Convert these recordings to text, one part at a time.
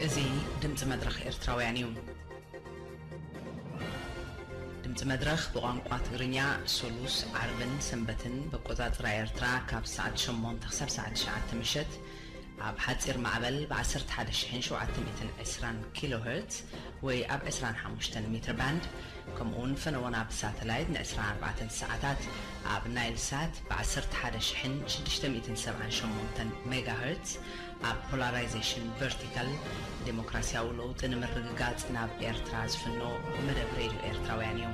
እዚ ድምፂ መድረኽ ኤርትራውያን እዩ። ድምፂ መድረኽ ብቋንቋ ትግርኛ ሶሉስ፣ ዓርብን ሰንበትን በቆፃፅራ ኤርትራ ካብ ሰዓት ሸሞንተ ክሳብ ሰዓት ትሽዓተ ምሸት ኣብ ሓፂር ማዕበል ብ ዓሰርተ ሓደ ሽሕን ሸውዓተ ሚእትን ዕስራን ኪሎ ሄርትዝ ወይ ኣብ ዕስራን ሓሙሽተን ሜትር ባንድ፣ ከምኡውን ፈነወና ብሳተላይት ን ዕስራን ኣርባዕተን ሰዓታት ኣብ ናይል ሳት ብ ዓሰርተ ሓደ ሽሕን ሽዱሽተ ሚእትን ሰብዓን ሸሞንተን ሜጋ ሄርትዝ ኣብ ፖላራይዜሽን ቨርቲካል ዴሞክራሲያዊ ለውጢ ንምርግጋጽ ናብ ኤርትራ ዝፍኖ መደብ ሬድዮ ኤርትራውያን እዩ።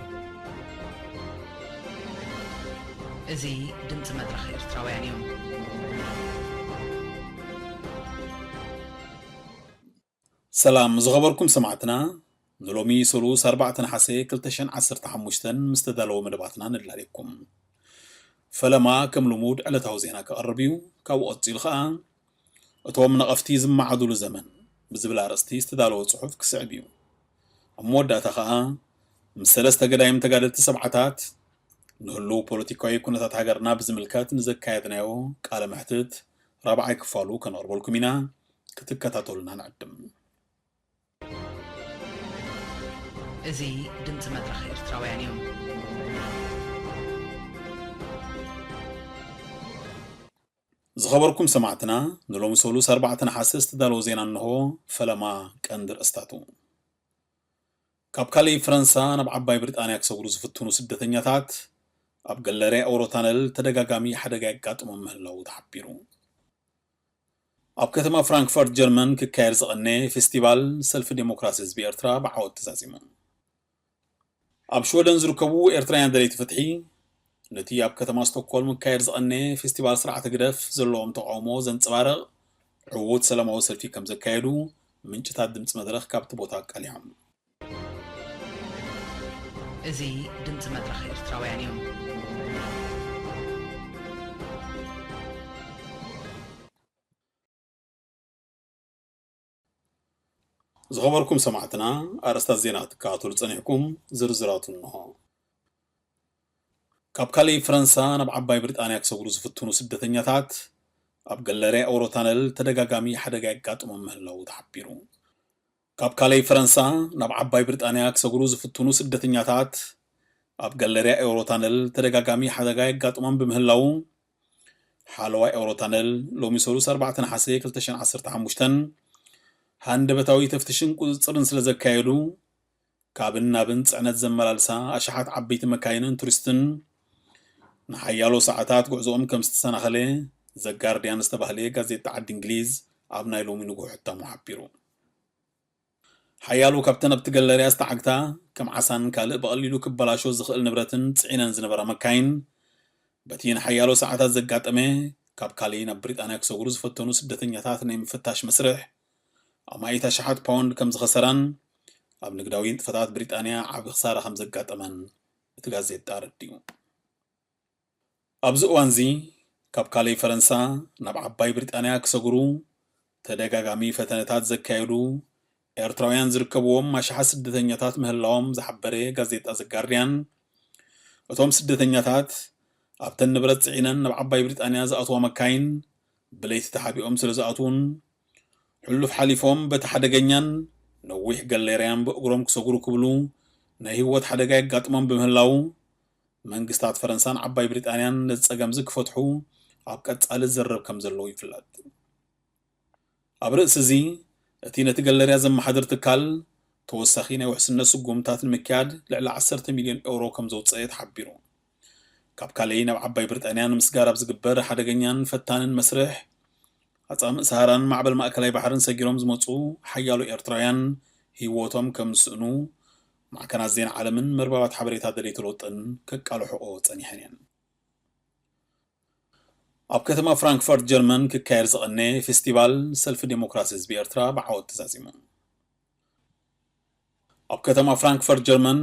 እዚ ድምጺ መድረኽ ኤርትራውያን እዩ። ሰላም ዝኸበርኩም ሰማዕትና፣ ንሎሚ ሰሉስ ኣርባዕተ ነሓሰ ክልተ ሽሕን ዓሰርተ ሓሙሽተን ምስ ተዳለወ መደባትና ነላልየኩም። ፈለማ ከም ልሙድ ዕለታዊ ዜና ክቐርብ እዩ። ካብኡ ቀጺሉ ኸኣ እቶም ነቐፍቲ ዝመዓዱሉ ዘመን ብዝብል ኣርእስቲ ዝተዳለወ ጽሑፍ ክስዕብ እዩ። ኣብ መወዳእታ ኸኣ ምስ ሰለስተ ገዳይም ተጋደልቲ ሰብዓታት ንህሉው ፖለቲካዊ ኩነታት ሃገርና ብዝምልከት ንዘካየድናዮ ቃለ መሕትት ራብዓይ ክፋሉ ከነቕርበልኩም ኢና። ክትከታተሉና ንዕድም። እዚ ድምጺ መድረኽ ኤርትራውያን እዩ። ዝኸበርኩም ሰማዕትና፣ ንሎሚ ሰሉስ ኣርባዕተ ነሓሰ ዝተዳለወ ዜና እንሆ። ፈለማ ቀንዲ ርእስታቱ። ካብ ካልእ ፈረንሳ ናብ ዓባይ ብሪጣንያ ክሰግሩ ዝፍትኑ ስደተኛታት ኣብ ገለርያ ኤውሮታነል ተደጋጋሚ ሓደጋ የጋጥሞም ምህላዉ ተሓቢሩ። ኣብ ከተማ ፍራንክፈርት ጀርመን ክካየድ ዝቐነየ ፌስቲቫል ሰልፊ ዴሞክራሲ ህዝቢ ኤርትራ ብዓወት ተዛዚሙ። ኣብ ሽወደን ዝርከቡ ኤርትራውያን ደለይቲ ፍትሒ፣ ነቲ ኣብ ከተማ ስቶክሆልም ክካየድ ዝቐነየ ፌስቲቫል ስርዓት ህግደፍ ዘለዎም ተቓውሞ ዘንጸባርቕ ዕዉት ሰላማዊ ሰልፊ ከም ዘካየዱ ምንጭታት ድምጺ መድረኽ ካብቲ ቦታ ኣቃሊሖም። እዚ ድምጺ መድረኽ ኤርትራውያን እዩ። ዝኸበርኩም ሰማዕትና፣ ኣርእስታት ዜና ክትከታተሉ ጸኒሕኩም፣ ዝርዝራቱ እንሆ። ካብ ካልእ ፈረንሳ ናብ ዓባይ ብሪጣንያ ክሰግሩ ዝፍትኑ ስደተኛታት ኣብ ገለርያ ኤውሮታነል ተደጋጋሚ ሓደጋ የጋጥሞም ምህላዉ ተሓቢሩ። ካብ ካልእ ፈረንሳ ናብ ዓባይ ብሪጣንያ ክሰግሩ ዝፍትኑ ስደተኛታት ኣብ ገለርያ ኤውሮታነል ተደጋጋሚ ሓደጋ የጋጥሞም ብምህላዉ፣ ሓለዋ ኤውሮታነል ሎሚ ሰሉስ ኣርባዕተ ነሓሰ ክልተ ሽሕን ዓሰርተ ሓሙሽተን ሃንደበታዊ ተፍትሽን ቁጽጽርን ስለ ዘካየዱ፣ ካብን ናብን ጽዕነት ዘመላልሳ ኣሽሓት ዓበይቲ መካይንን ቱሪስትን ንሓያሎ ሰዓታት ጉዕዞኦም ከም ዝተሰናኸለ ዘጋርድያን ዝተባህለ ጋዜጣ ዓዲ እንግሊዝ ኣብ ናይ ሎሚ ንግሆ ሕታሙ ሓቢሩ። ሓያሎ ካብተን ኣብቲ ገለርያ ዝተዓግታ፣ ከም ዓሳን ካልእ ብቐሊሉ ክበላሾ ዝኽእል ንብረትን ጽዒነን ዝነበራ መካይን፣ በቲ ንሓያሎ ሰዓታት ዘጋጠመ፣ ካብ ካልእ ናብ ብሪጣንያ ክሰግሩ ዝፈተኑ ስደተኛታት ናይ ምፍታሽ መስርሕ፣ ኣማኢት ኣሽሓት ፓውንድ ከም ዝኸሰራን፣ ኣብ ንግዳዊ ንጥፈታት ብሪጣንያ ዓቢ ክሳራ ከም ዘጋጠመን እቲ ጋዜጣ ኣረዲኡ። ኣብዚ እዋንዚ፣ ካብ ካልእ ፈረንሳ ናብ ዓባይ ብሪጣንያ ክሰግሩ ተደጋጋሚ ፈተነታት ዘካየዱ ኤርትራውያን ዝርከብዎም ኣሽሓት ስደተኛታት ምህላዎም ዝሓበረ ጋዜጣ ዘጋርድያን፣ እቶም ስደተኛታት ኣብተን ንብረት ጽዒነን ናብ ዓባይ ብሪጣንያ ዝኣትዋ መካይን ብለይቲ ተሓቢኦም ስለ ዝኣትዉን፣ ሕሉፍ ሓሊፎም በቲ ሓደገኛን ነዊሕ ገሌርያን ብእግሮም ክሰግሩ ክብሉ ናይ ህይወት ሓደጋ የጋጥሞም ብምህላዉ፣ መንግስታት ፈረንሳን ዓባይ ብሪጣንያን ነዚ ጸገምዚ ክፈትሑ ኣብ ቀጻሊ ዝርርብ ከም ዘለዉ ይፍለጥ። ኣብ ርእሲ እዚ፣ እቲ ነቲ ገለርያ ዘመሓድር ትካል፣ ተወሳኺ ናይ ውሕስነት ስጉምታት ንምክያድ ልዕሊ ዓሰርተ ሚልዮን ኤውሮ ከም ዘውጸአ ተሓቢሩ። ካብ ካልእ ናብ ዓባይ ብሪጣንያ ንምስጋር ኣብ ዝግበር ሓደገኛን ፈታንን መስርሕ፣ ኣጻምእ ሰሃራን ማዕበል ማእከላይ ባሕርን ሰጊሮም ዝመጹ ሓያሎ ኤርትራውያን ህይወቶም ከም ዝስእኑ፣ ማዕከናት ዜና ዓለምን መርበባት ሓበሬታ ደለይቲ ለውጥን ከቃልሕኦ ጸኒሐን እየን። ኣብ ከተማ ፍራንክፈርት ጀርመን ክካየድ ዝቐነየ ፌስቲቫል ሰልፊ ዴሞክራሲ ህዝቢ ኤርትራ ብዓወት ተዛዚሙ። ኣብ ከተማ ፍራንክፈርት ጀርመን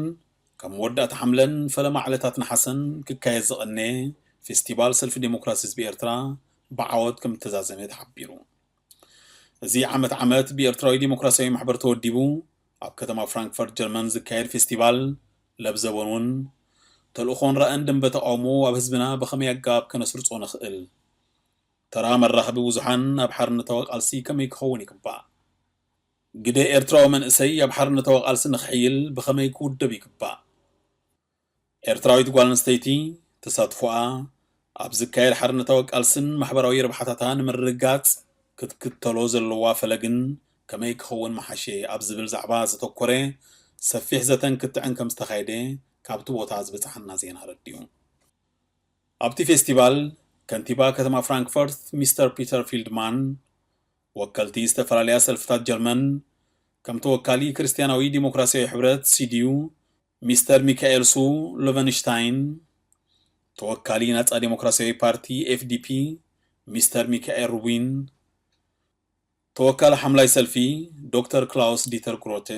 ካብ መወዳእታ ሓምለን ፈለማ ዕለታት ነሓሰን ክካየድ ዝቐነየ ፌስቲቫል ሰልፊ ዴሞክራሲ ህዝቢ ኤርትራ ብዓወት ከም እተዛዘመ ተሓቢሩ። እዚ ዓመት ዓመት ብኤርትራዊ ዴሞክራሲያዊ ማሕበር ተወዲቡ ኣብ ከተማ ፍራንክፈርት ጀርመን ዝካየድ ፌስቲቫል ለብዘበኑን ተልእኾን ራእን ደንበ ተቓውሞ ኣብ ህዝብና ብኸመይ ኣገባብ ከነስርጾ ንኽእል፣ ተራ መራኸቢ ብዙሓን ኣብ ሓርነታዊ ቃልሲ ከመይ ክኸውን ይግባእ፣ ግደ ኤርትራዊ መንእሰይ ኣብ ሓርነታዊ ቃልሲ ንኽሕይል ብኸመይ ክውደብ ይግባእ? ኤርትራዊት ጓል ኣንስተይቲ ተሳትፎኣ ኣብ ዝካየድ ሓርነታዊ ቃልስን ማሕበራዊ ረብሓታታ ንምርግጋጽ ክትክተሎ ዘለዋ ፈለግን ከመይ ክኸውን ምሓሸ ኣብ ዝብል ዛዕባ ዘተኮረ ሰፊሕ ዘተን ክትዕን ከም ዝተኻየደ ካብቲ ቦታ ዝበጽሓና ዜና ኣረዲኡ። ኣብቲ ፌስቲቫል ከንቲባ ከተማ ፍራንክፈርት ሚስተር ፒተር ፊልድማን፣ ወከልቲ ዝተፈላለያ ሰልፍታት ጀርመን፣ ከም ተወካሊ ክርስትያናዊ ዲሞክራሲያዊ ሕብረት ሲዲዩ ሚስተር ሚካኤል ሱ ሎቨንሽታይን፣ ተወካሊ ናጻ ዲሞክራሲያዊ ፓርቲ ኤፍዲፒ ሚስተር ሚካኤል ሩቢን፣ ተወካሊ ሓምላይ ሰልፊ ዶክተር ክላውስ ዲተር ግሮተ፣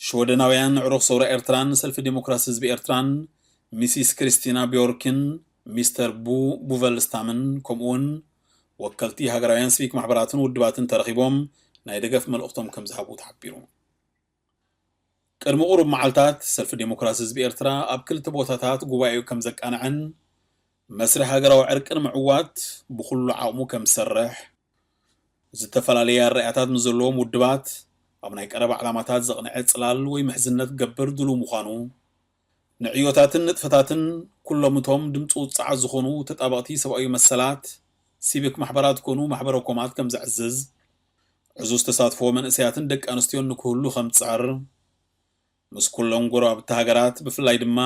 ሽወደናውያን ኣዕሩኽ ሰውራ ኤርትራን ሰልፊ ዴሞክራሲ ህዝቢ ኤርትራን ሚሲስ ክሪስቲና ቢዮርክን ሚስተር ቡ ቡቨልስታምን፣ ከምኡውን ወከልቲ ሃገራውያን ሲቪክ ማሕበራትን ውድባትን ተረኺቦም ናይ ደገፍ መልእኽቶም ከም ዝሃቡ ተሓቢሩ። ቅድሚ ቁሩብ መዓልታት ሰልፊ ዴሞክራሲ ህዝቢ ኤርትራ ኣብ ክልተ ቦታታት ጉባኤኡ ከም ዘቃንዐን መስርሕ ሃገራዊ ዕርቂ ንምዕዋት ብኹሉ ዓቕሙ ከም ዝሰርሕ፣ ዝተፈላለየ ኣረኣእያታት ምስ ዘለዎም ውድባት ኣብ ናይ ቀረባ ዕላማታት ዘቕንዐ ጽላል ወይ ምሕዝነት ክገብር ድሉው ምዃኑ፣ ንዕዮታትን ንጥፈታትን ኩሎም እቶም ድምፂ ውፅዓት ዝኾኑ ተጣበቕቲ ሰብኣዊ መሰላት፣ ሲቪክ ማሕበራት ኮኑ ማሕበረ ኮማት ከም ዘዕዝዝ፣ ዕዙዝ ተሳትፎ መንእሰያትን ደቂ ኣንስትዮን ንክህሉ ከም ዝፅዕር፣ ምስ ኩሎም ጎረባብቲ ሃገራት ብፍላይ ድማ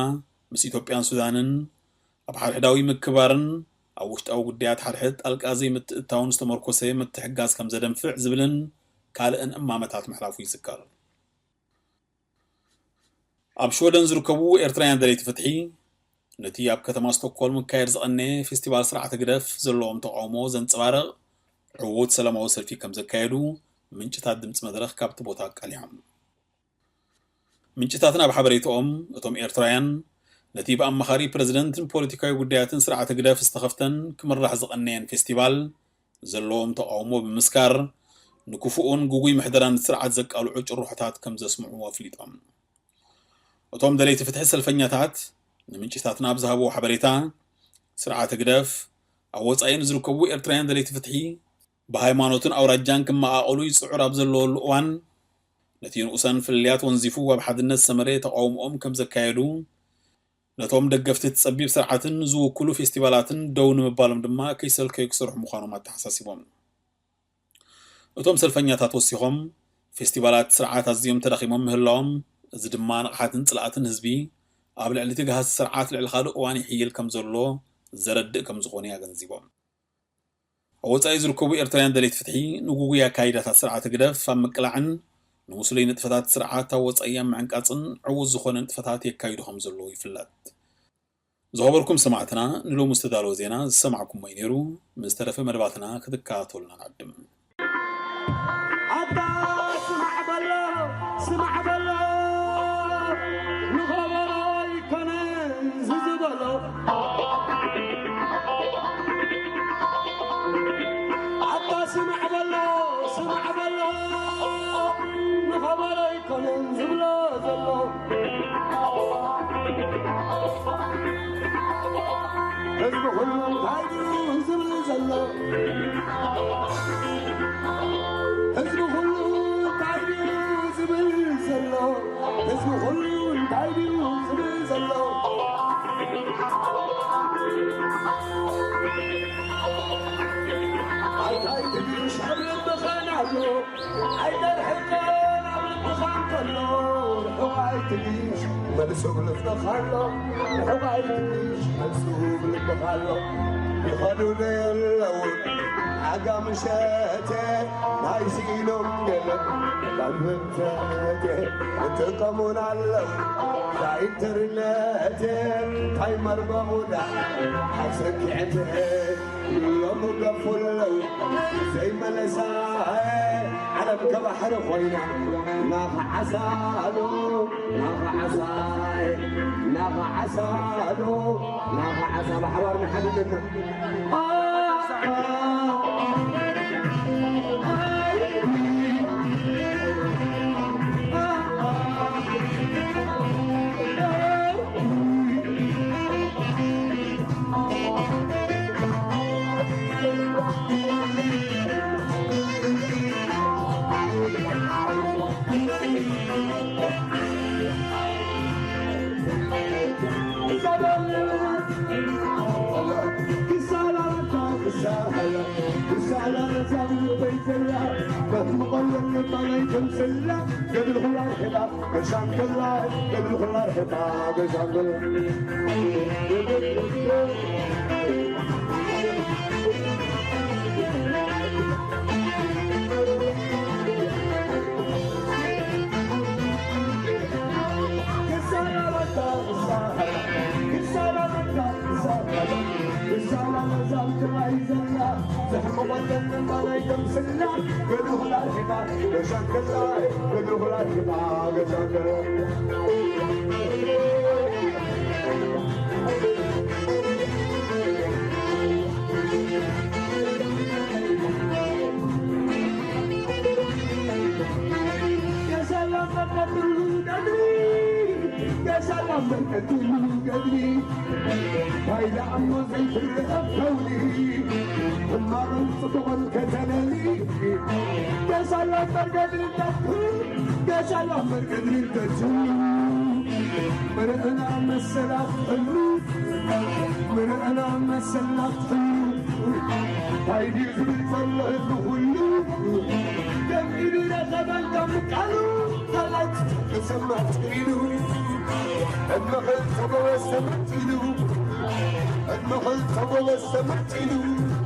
ምስ ኢትዮጵያን ሱዳንን ኣብ ሓድሕዳዊ ምክባርን ኣብ ውሽጣዊ ጉዳያት ሓድሕድ ጣልቃ ዘይምትእታውን ዝተመርኮሰ ምትሕግጋዝ ከም ዘደንፍዕ ዝብልን ካልእን እማመታት ምሕላፉ ይዝከር። ኣብ ሽወደን ዝርከቡ ኤርትራውያን ደለይቲ ፍትሒ፣ ነቲ ኣብ ከተማ ስቶክሆልም ክካየድ ዝቐነየ ፌስቲቫል ስርዓት ህግደፍ ዘለዎም ተቓውሞ ዘንጸባርቕ ዕዉት ሰላማዊ ሰልፊ ከም ዘካየዱ ምንጭታት ድምጺ መድረኽ ካብቲ ቦታ ኣቃሊሖም። ምንጭታትና ኣብ ሓበሬታኦም፣ እቶም ኤርትራውያን ነቲ ብኣማኻሪ ፕረዚደንትን ፖለቲካዊ ጉዳያትን ስርዓት ህግደፍ ዝተኸፍተን ክምራሕ ዝቐነየን ፌስቲቫል ዘለዎም ተቓውሞ ብምስካር፣ ንክፉኡን ግጉይ ምሕደራን ስርዓት ዘቃልዑ ጭርሖታት ከም ዘስምዑ ኣፍሊጦም። እቶም ደለይቲ ፍትሒ ሰልፈኛታት ንምንጭታትና ኣብ ዝሃብዎ ሓበሬታ፣ ስርዓት ህግደፍ ኣብ ወጻኢ ንዝርከቡ ኤርትራውያን ደለይቲ ፍትሒ ብሃይማኖትን ኣውራጃን ክመቓቐሉ ይጽዕር ኣብ ዘለወሉ እዋን፣ ነቲ ንኡሰን ፍልልያት ወንዚፉ ኣብ ሓድነት ዝሰመረ ተቓውሞኦም ከም ዘካየዱ፣ ነቶም ደገፍቲ እቲ ጸቢብ ስርዓትን ዝውክሉ ፌስቲቫላትን ደው ንምባሎም ድማ ከይሰልከዩ ክሰርሑ ምዃኖም ኣተሓሳሲቦም። እቶም ሰልፈኛታት ወሲኾም፣ ፌስቲቫላት ስርዓት ኣዝዮም ተዳኺሞም ምህላዎም፣ እዚ ድማ ንቕሓትን ጽልኣትን ህዝቢ ኣብ ልዕሊ እቲ ገሃሲ ስርዓት ልዕሊ ካልእ እዋን ይሕይል ከም ዘሎ ዘረድእ ከም ዝኾነ ኣገንዚቦም። ኣብ ወጻኢ ዝርከቡ ኤርትራውያን ደለይቲ ፍትሒ ንጉጉይ ኣካይዳታት ስርዓት ህግደፍ ኣብ ምቅላዕን ንምስሉይ ንጥፈታት ስርዓት ኣብ ወጻኢ ኣብ ምዕንቃጽን ዕዉት ዝኾነ ንጥፈታት የካይዱ ከም ዘለዉ ይፍለጥ። ዝኸበርኩም ሰማዕትና፣ ንሎሚ ዝተዳለወ ዜና ዝሰማዕኩሞ እዩ ነይሩ። ምስ ተረፈ መደባትና ክትከታተሉና ንዕድም። ኣታ ስማዕ በሎ፣ ስማዕ በሎ፣ ንኸበሮ ኣይኮነን ዝዝበሎ። ኣታ ስማዕ በሎ፣ ስማዕ በሎ፣ ንኸበሮ ኣይኮነን ዝብሎ ዘሎ። ህዝቢ ኩሉ እንታይ ድዩ ዝብል ዘሎ? ህዝቢ ኩሉ እንታይ ድዩ ዝብል ዘሎ? ህዝቢ ኩሉ እንታይ ድዩ ዝብል ዘሎ? ኣይ፣ እንታይ ትግርሽ ኣብ ልብኻ ናሎ? ኣይተርሕቀን ኣብ ልብኻ እንከሎ፣ ርሑቕ ኣይትግሽ፣ መልሱ ኣብ ልብኻ ኣሎ። ርሑቕ ኣይትግሽ፣ መልሱ ኣብ ልብኻ ኣሎ። ይኸዱ ዶ የለዉ ዓጋምሸተ፣ ናይ ስኢኖም ገለ ባንበብተተ፣ ይጥቀሙና ኣለዉ። እዛ ኢንተርነተ፣ እንታይ መርበቡዳ፣ ሓሰኪዐተ። ሎሚ ገፉ ኣለዉ ዘይመለሳ፣ ዓለም ከባሕሪ ኮይና፣ ናኻ ዓሳ ኣሉ፣ ናኻ ዓሳ፣ ናኻ ዓሳ ኣሉ፣ ናኻ ዓሳ ብሓባር ንሓድነትና። ገድሊ ኩላ ርሒቓ ገሻንገላ፣ ገድሊ ኩላ ርሒቓ ገሻንገላ። የሰላም መርቀትሉ ገድሊ፣ የሰላም መርቀትሉ ገድሊ፣ ባይዳ እሞ ዘይትረኸብ ከውሊ፣ ሕማቕን ጽቡቕን ከተለሊ፣ የሰላም መርቀትሉ ገድሊ፣ የሰላም መርቀትሉ ገድሊ፣ ምርዕና መሰላት ሕሉ፣ ምርዕና መሰላት ሕሉ፣ እንታይ ድዩ ዝብል ዘሎ ህዝቢ ኩሉ፣ ደም ኢሉ ረኸበን ከም ቃሉ፣ ታላች ተሰማች ኢሉ፣ ዕድመ ክልተ ጎበዝ ተመርጢሉ፣ ዕድመ ክልተ ጎበዝ ተመርጢሉ፣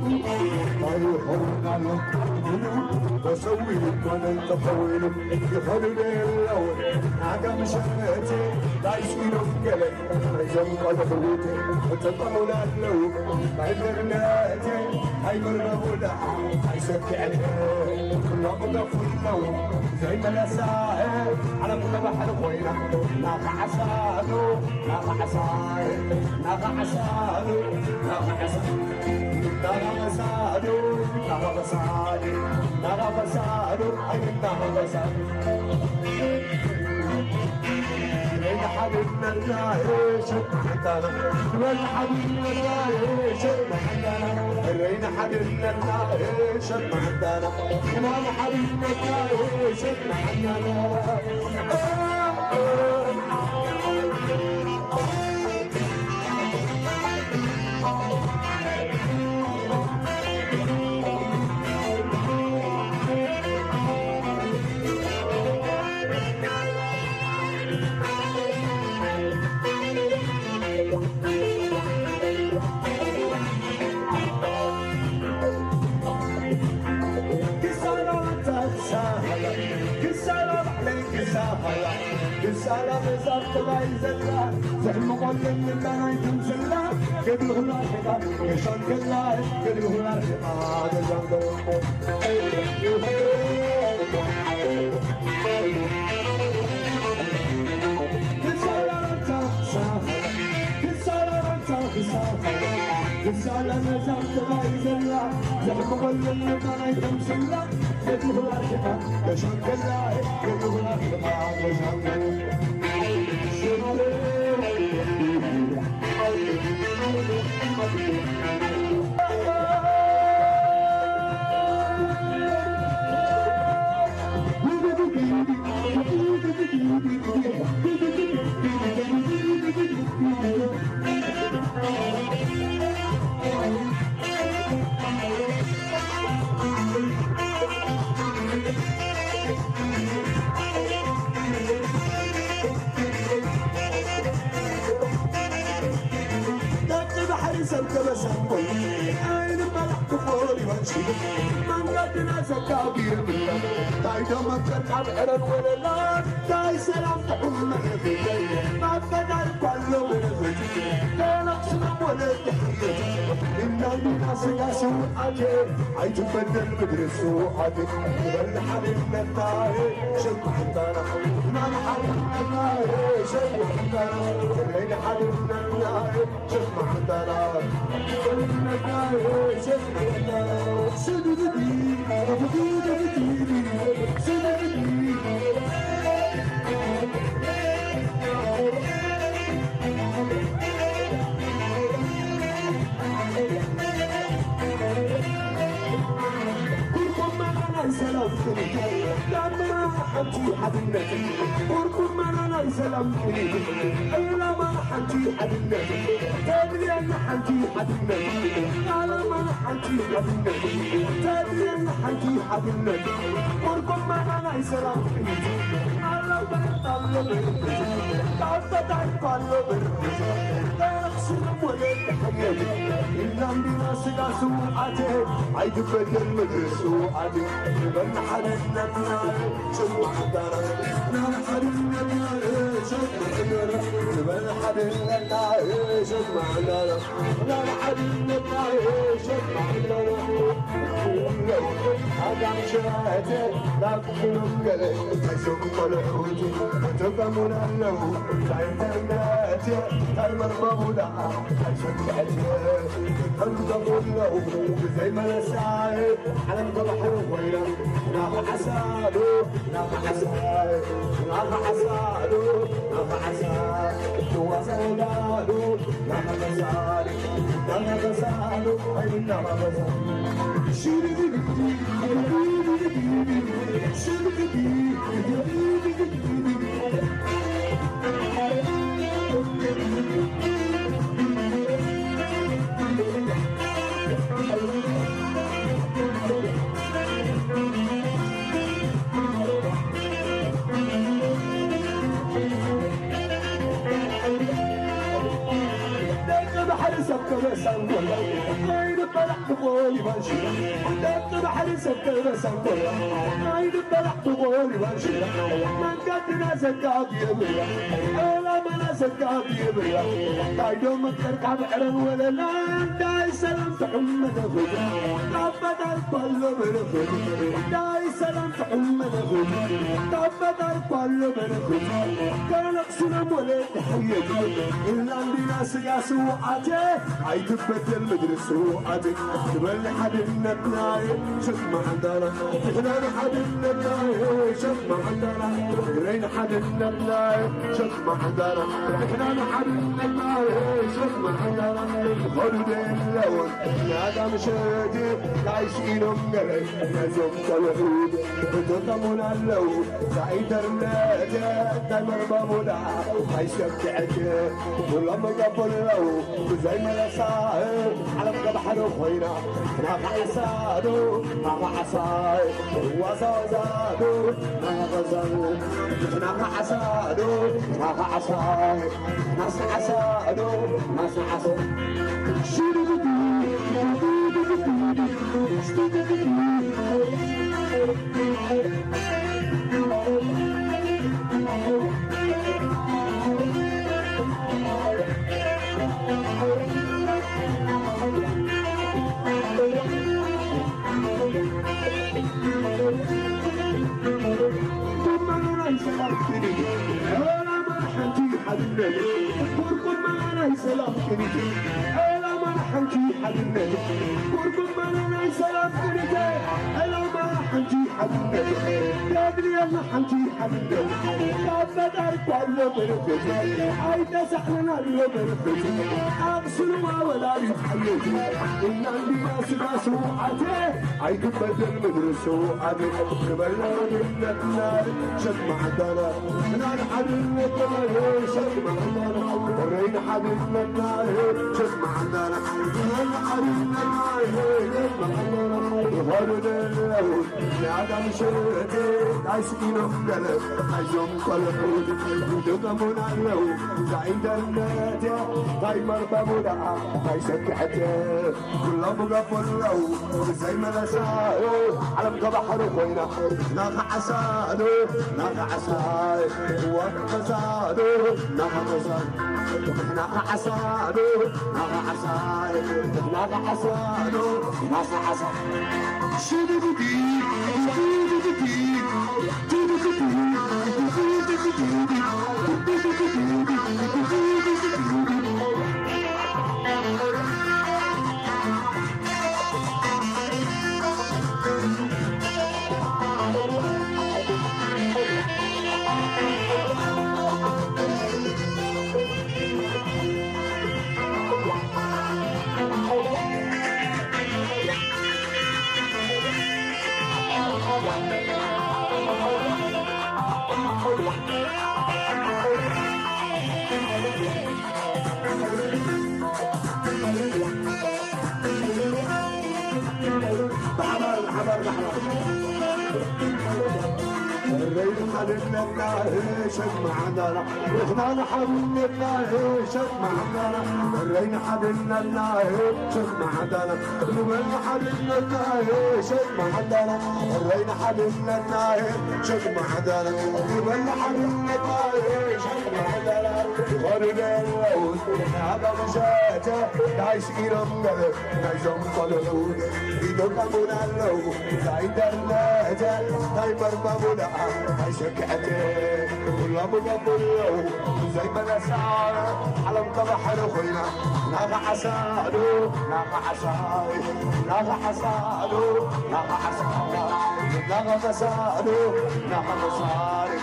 እንታይ ይኸውን ኣሎ ኢሉ፣ ተሰዊኡ ኮነ እንተኸዊሉ፣ ይኸዱ ዶ የለውን ዓጋመ ሸመተ፣ ታይ ኢሎም ገለ ናይዞም ቆልዑት ይጥቀሙላ ኣለዉ። ናይ መርነተ ኣይመርመሩ ደኣ ኣይሰክዐን። እናቑደፉ ኣለዉ ዘይመለሳ ዓለም ከባሕሪ ኮይና። ናኸዓሳ ዶ ናኸዓሳ ናኸዓሳ ዶ ናኸዓሳ ናኸዓሳ ዶ ናኸዓሳ ዶ ናኸዓሳ ዶ ኣይናኸዓሳ ዶ። ደቂ ባሕሪ ሰብ ከበሳም ኮይኑ፣ ዓይኒ መላእኽቲ ቆሪቦም ሽሉ፣ መንገድና ዘጋጊሮም፣ እንታይ ደመቀት ኣብ ዕረን ወለላን፣ እንታይ ሰላም ጥዑም መረብለይ፣ ኣብ ፈዳር ኳሎ መረብቲ፣ ተነቕስና ወለድ ድሕርየት፣ እናዲና ስጋ ስውኣት፣ ኣይትበደል ምድሪ ስውኣት፣ በል ሓድነትና፣ ሽም ሓንታና፣ ናን ሓድነትና፣ ሽም ሓንታና፣ በል ሓድነትና፣ ኩርኩማ ናይ ሰላም ቅኒት፣ ዳማ ሓንቲ ሓድነት። ኩርኩማ ናይ ሰላም ቅኒት፣ ዕላማ ሓንቲ ሓድነት። ተድልየና ሓንቲ ሓድነት፣ ዓላማ ሓንቲ ሓድነት። ተድልየና ሓድነት ቁርቁማና ናይ ሰላም ቅኒት ኣሎ በረታ ኣሎ በረታ ካብ ፈጣሪ እኮ ኣሎ በረታ ተረኽስኖም ወለድ ሓየት ኢልና እንዲና ስጋ ስውኣት ኣይትበደል ምድሪ ስውኣት ንበል ሓድነትና ጽንዓታና ናብ ሓድነትና ጽንዓታና ንበል ሓድነትና ጽንዓታና ናብ ሓድነትና ሸማዕናና ኣዳም ሸራተ ናብ ኩሎም ገለ እዞም ቆልዑት ተጠቀሙና ኣለዉ። እንታይ ኢንተርነት እንታይ መርበቡ ደኣ ኣይሰምዐት ተንተቑ ኣለዉ። ብዘይ መለሳ ዓለም ተባሕሩ ኮይና ናብዓሳሉ ናብዓሳ ናብዓሳሉ ናብዓሳ ትዋሳወዳሉ ደቂ ባሕሪ ሰብ ከበሳ እንጎላ ኣይንበላዕ ብቆል ይባንሽላ ደቂ ባሕሪ ሰብ ከበሳ እንጎላ ኣይንበላዕ ብቆል ይባንሽላ መንገድና ዘጋብ የብላ ዕላማና ዘጋብ የብላ እንታይ ዶ መቀርካ ብዕረን ወለላ እንታይ ሰላም ትሕመነ ኹዳ ካብ ፈጣሪ ባሎ በረኽት እንታይ ሰላም ትሕመነ ኹዳ ካብ ፈጣሪ ባሎ በረኽት ከነቕስኖም ወለድ ሓየት ኢልና እንዲና ስጋ ስውኣት ኣይትበደል ምድሪ ስውኣት ትበል ሓድነትና ሸማዕዳና ንሕና ንሓድነትና ሸማዕዳና ትግራይ ንሓድነትና ሸማዕዳና ንሕና ንሓድነትና ሸማዕዳና ኸዱ ደለውን ናዳ ምሸት ናይ ስኢኖም ገለ ነዞም ቆልዑ ተጠቀሙና ኣለዉ። እዛ ኢንተርነት እንታይ መርበቡ ደኣ ኣይሰክዐት ኩሎም ይገቡ ኣለዉ። ብዘይ መለሳ ዓለም ከባሕሪ ኮይና ናኸዓሳዶ ናኸዓሳ ዋዛዋዛዶ ናኸዛዶ ናኸዓሳዶ ናኸዓሳ ናሰዓሳዶ ናሰዓሳ ሽዱዱዱ ቁመና ናይ ሰላም ቅኒት ዕላማ ሓንቲ ሓድነት ቁርቁመና ናይ ሰላም ቅኒት ዕላማ ሓንቲ ሓድነት ቁርቁመና ናይ ሰላም ቅኒት ዕላማ ሓንቲ ሓድነት የድልየና ሓንቲ ሓድነት ካብ ፈጣሪ ኳሎ በረከት ኣይተሳእነና ኣሎ በረከት ኣቕስልዋ ወላዲት ሓየት እና እንዲና ስጋ ስውዓተ ኣይትበደል ምድሪ ስውዓተ ክበላ ድነትና ሸማዕዳና ናን ሓድነትና ሸማዕዳና ረይን ሓድነትና ሸማዕዳና ናን ሓድነትና ሸማዕዳና ይኸዱ ደለዉ ንኣዳም ሸረተ ኣይስኢኖም ገለ ኣይዞም ቆልዑ ይጥቀሙና ኣለዉ እዛ ኢንተርነት እያ እንታይ መርበቡ ደኣ ኣይሰክዐት ኩሎም ገቡ ኣለዉ ብዘይ መለሳ ዓለም ከባሕሪ ኮይና ናኸዓሳዶ ናኸዓሳ ወቀሳዶ ናኸዓሳ ናኸዓሳዶ ናኸዓሳ ናኸዓሳዶ ናኸዓሳ ሽዱዱዲ ሽዱዱዲ ሸክ መዓዳና ሩሕናን ሓድነትና ሸክ መዓዳና ረይና ሓድነትና ሸክ መዓዳና ንበል ሓድነትና ሸክ መዓዳና ረይና ሓድነትና ሸክ መዓዳና ንበል ሓድነትና ሸክ መዓዳና ይኸዱ ደለዉ ናባብሸተ ናይ ስኢሮም ገለ ናይዞም ቆልዑ ይደቀሙና ኣለዉ ናይ ደርነተ ናይ መርባቡዳ ናይ ሸክዐተ ኩሎም ይገብሩ ኣለዉ ዘይመለሳ ዓለም ከባሕሪ ኮይና ናኸዓሳሉ ናኸዓሳይ ናኸዓሳሉ ናኸዓሳይ ናኸመሳሉ ናኸመሳይ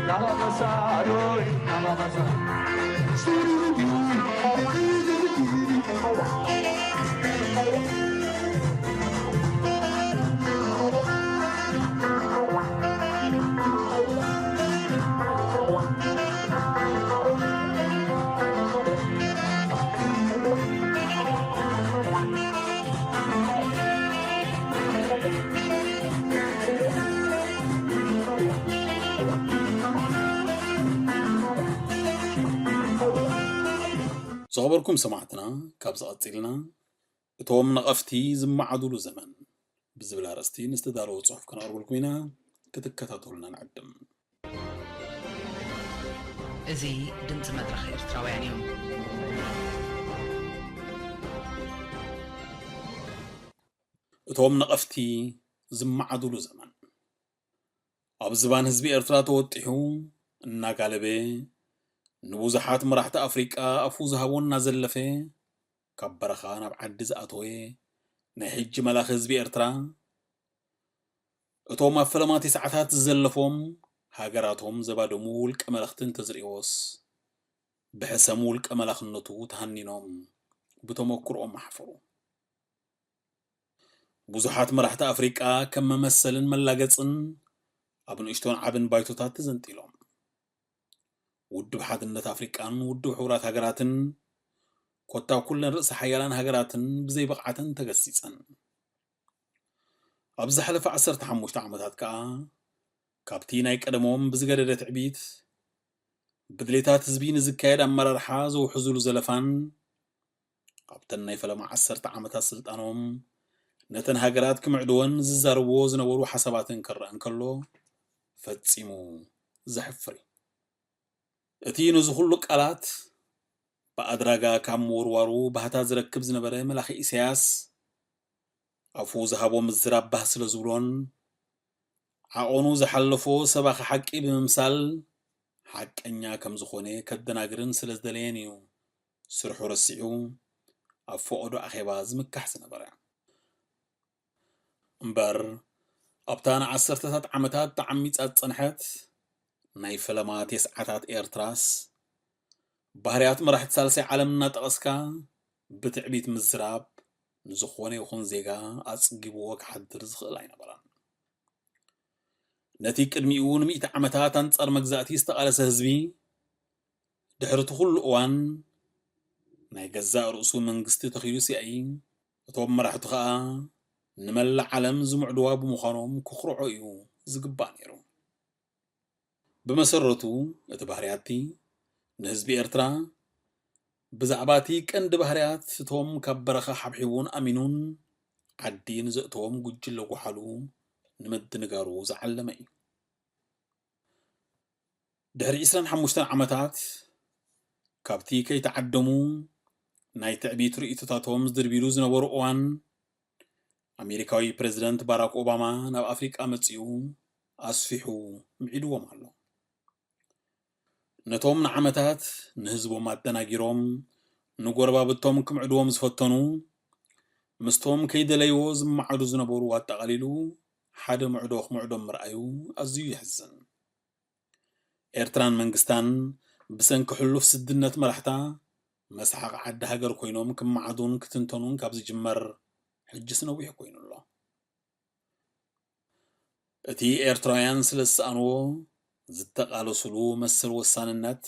ናኸመሳሉ ናኸመሳይ ዝኸበርኩም ሰማዕትና፣ ካብዚ ቀጺልና እቶም ነቐፍቲ ዝመዓዱሉ ዘመን ብዝብል ኣርእስቲ ንዝተዳለወ ጽሑፍ ከነቕርበልኩም ኢና፣ ክትከታተሉና ንዕድም። እዚ ድምፂ መድረኽ ኤርትራውያን እዩ። እቶም ነቐፍቲ ዝመዓዱሉ ዘመን ኣብ ዝባን ህዝቢ ኤርትራ ተወጢሑ እናጋለበ ንብዙሓት መራሕቲ ኣፍሪቃ ኣፉ ዝሃቦ እናዘለፈ ካብ በረኻ ናብ ዓዲ ዝኣተወ ናይ ሕጂ መላኺ ህዝቢ ኤርትራ እቶም ኣብ ፈለማ ተስዓታት ዝዘለፎም ሃገራቶም ዘባደሙ ውልቀ መለኽቲ እንተዝርእዮስ ብሕሰም ውልቀ መላኽነቱ ተሃኒኖም ብተመክሮኦም ኣሕፈሩ። ብዙሓት መራሕቲ ኣፍሪቃ ከም መመሰልን መላገጽን ኣብ ንእሽቶን ዓብን ባይቶታት ተዘንጢሎም። ውድብ ሓድነት ኣፍሪቃን ውድብ ሕቡራት ሃገራትን ኮታ ኩለን ርእሰ ሓያላን ሃገራትን ብዘይ ብቕዓተን ተገሲጸን። ኣብ ዝሓለፈ ዓሰርተ ሓሙሽተ ዓመታት ከኣ ካብቲ ናይ ቀደሞም ብዝገደደ ትዕቢት ብድሌታት ህዝቢ ንዝካየድ ኣመራርሓ ዘውሕዝሉ ዘለፋን ኣብተን ናይ ፈለማ ዓሰርተ ዓመታት ስልጣኖም ነተን ሃገራት ክምዕድወን ዝዛረብዎ ዝነበሩ ሓሳባትን ክረአ እንከሎ ፈጺሙ ዘሕፍር እዩ። እቲ ነዚ ኩሉ ቃላት ብኣድራጋ ካብ ምውርዋሩ ባህታ ዝረክብ ዝነበረ መላኺ ኢሳያስ ኣፉ ዝሃቦ ምዝራብ ባህ ስለ ዝብሎን ዓቐኑ ዝሓለፎ ሰባኺ ሓቂ ብምምሳል ሓቀኛ ከም ዝኾነ ከደናግርን ስለ ዝደለየን እዩ ስርሑ ረሲዑ ኣብ ፈቐዶ ኣኼባ ዝምካሕ ዝነበረ። እምበር ኣብታ ንዓሰርተታት ዓመታት ተዓሚጻ ዝጸንሐት ናይ ፈለማ ቴስዓታት ኤርትራስ ባህርያት መራሕቲ ሳልሳይ ዓለም እናጠቐስካ ብትዕቢት ምዝራብ ንዝኾነ ይኹን ዜጋ ኣጽጊብዎ ክሓድር ዝኽእል ኣይነበረን። ነቲ ቅድሚኡ ንሚእቲ ዓመታት ኣንጻር መግዛእቲ ዝተቓለሰ ህዝቢ ድሕሪ እቲ ኩሉ እዋን ናይ ገዛእ ርእሱ መንግስቲ ተኺሉ ሲኣይ እቶም መራሕቱ ኸኣ ንመላእ ዓለም ዝምዕድዋ ብምዃኖም ክኹርዖ እዩ ዝግባእ ነይሩ። ብመሰረቱ እቲ ባህርያቲ ንህዝቢ ኤርትራ ብዛዕባ እቲ ቀንዲ ባህርያት እቶም ካብ በረኻ ሓብሒቡን ኣሚኑን ዓዲ ንዘእተዎም ጉጅለ ጓሓሉ ንምድንጋሩ ዝዓለመ እዩ። ድሕሪ ዕስራን ሓሙሽተን ዓመታት ካብቲ ከይተዓደሙ ናይ ትዕቢት ርእይቶታቶም ዝድርቢሉ ዝነበሩ እዋን ኣሜሪካዊ ፕሬዝደንት ባራክ ኦባማ ናብ ኣፍሪቃ መጺኡ ኣስፊሑ ምዒድዎም ኣሎ። ነቶም ንዓመታት ንህዝቦም ኣደናጊሮም ንጎረባብቶም ክምዕድዎም ዝፈተኑ ምስቶም ከይደለይዎ ዝመዓዱ ዝነበሩ ኣጠቓሊሉ ሓደ ምዕዶ ክምዕዶም ምርኣዩ ኣዝዩ የሕዝን። ኤርትራን መንግስታን ብሰንኪ ሕሉፍ ስድነት መራሕታ መስሓቕ ዓዲ ሃገር ኮይኖም ክመዓዱን ክትንተኑን ካብ ዝጅመር ሕጅስ ነዊሕ ኮይኑ ኣሎ። እቲ ኤርትራውያን ስለ ዝሰኣንዎ ዝተቓለሱሉ መሰል ወሳንነት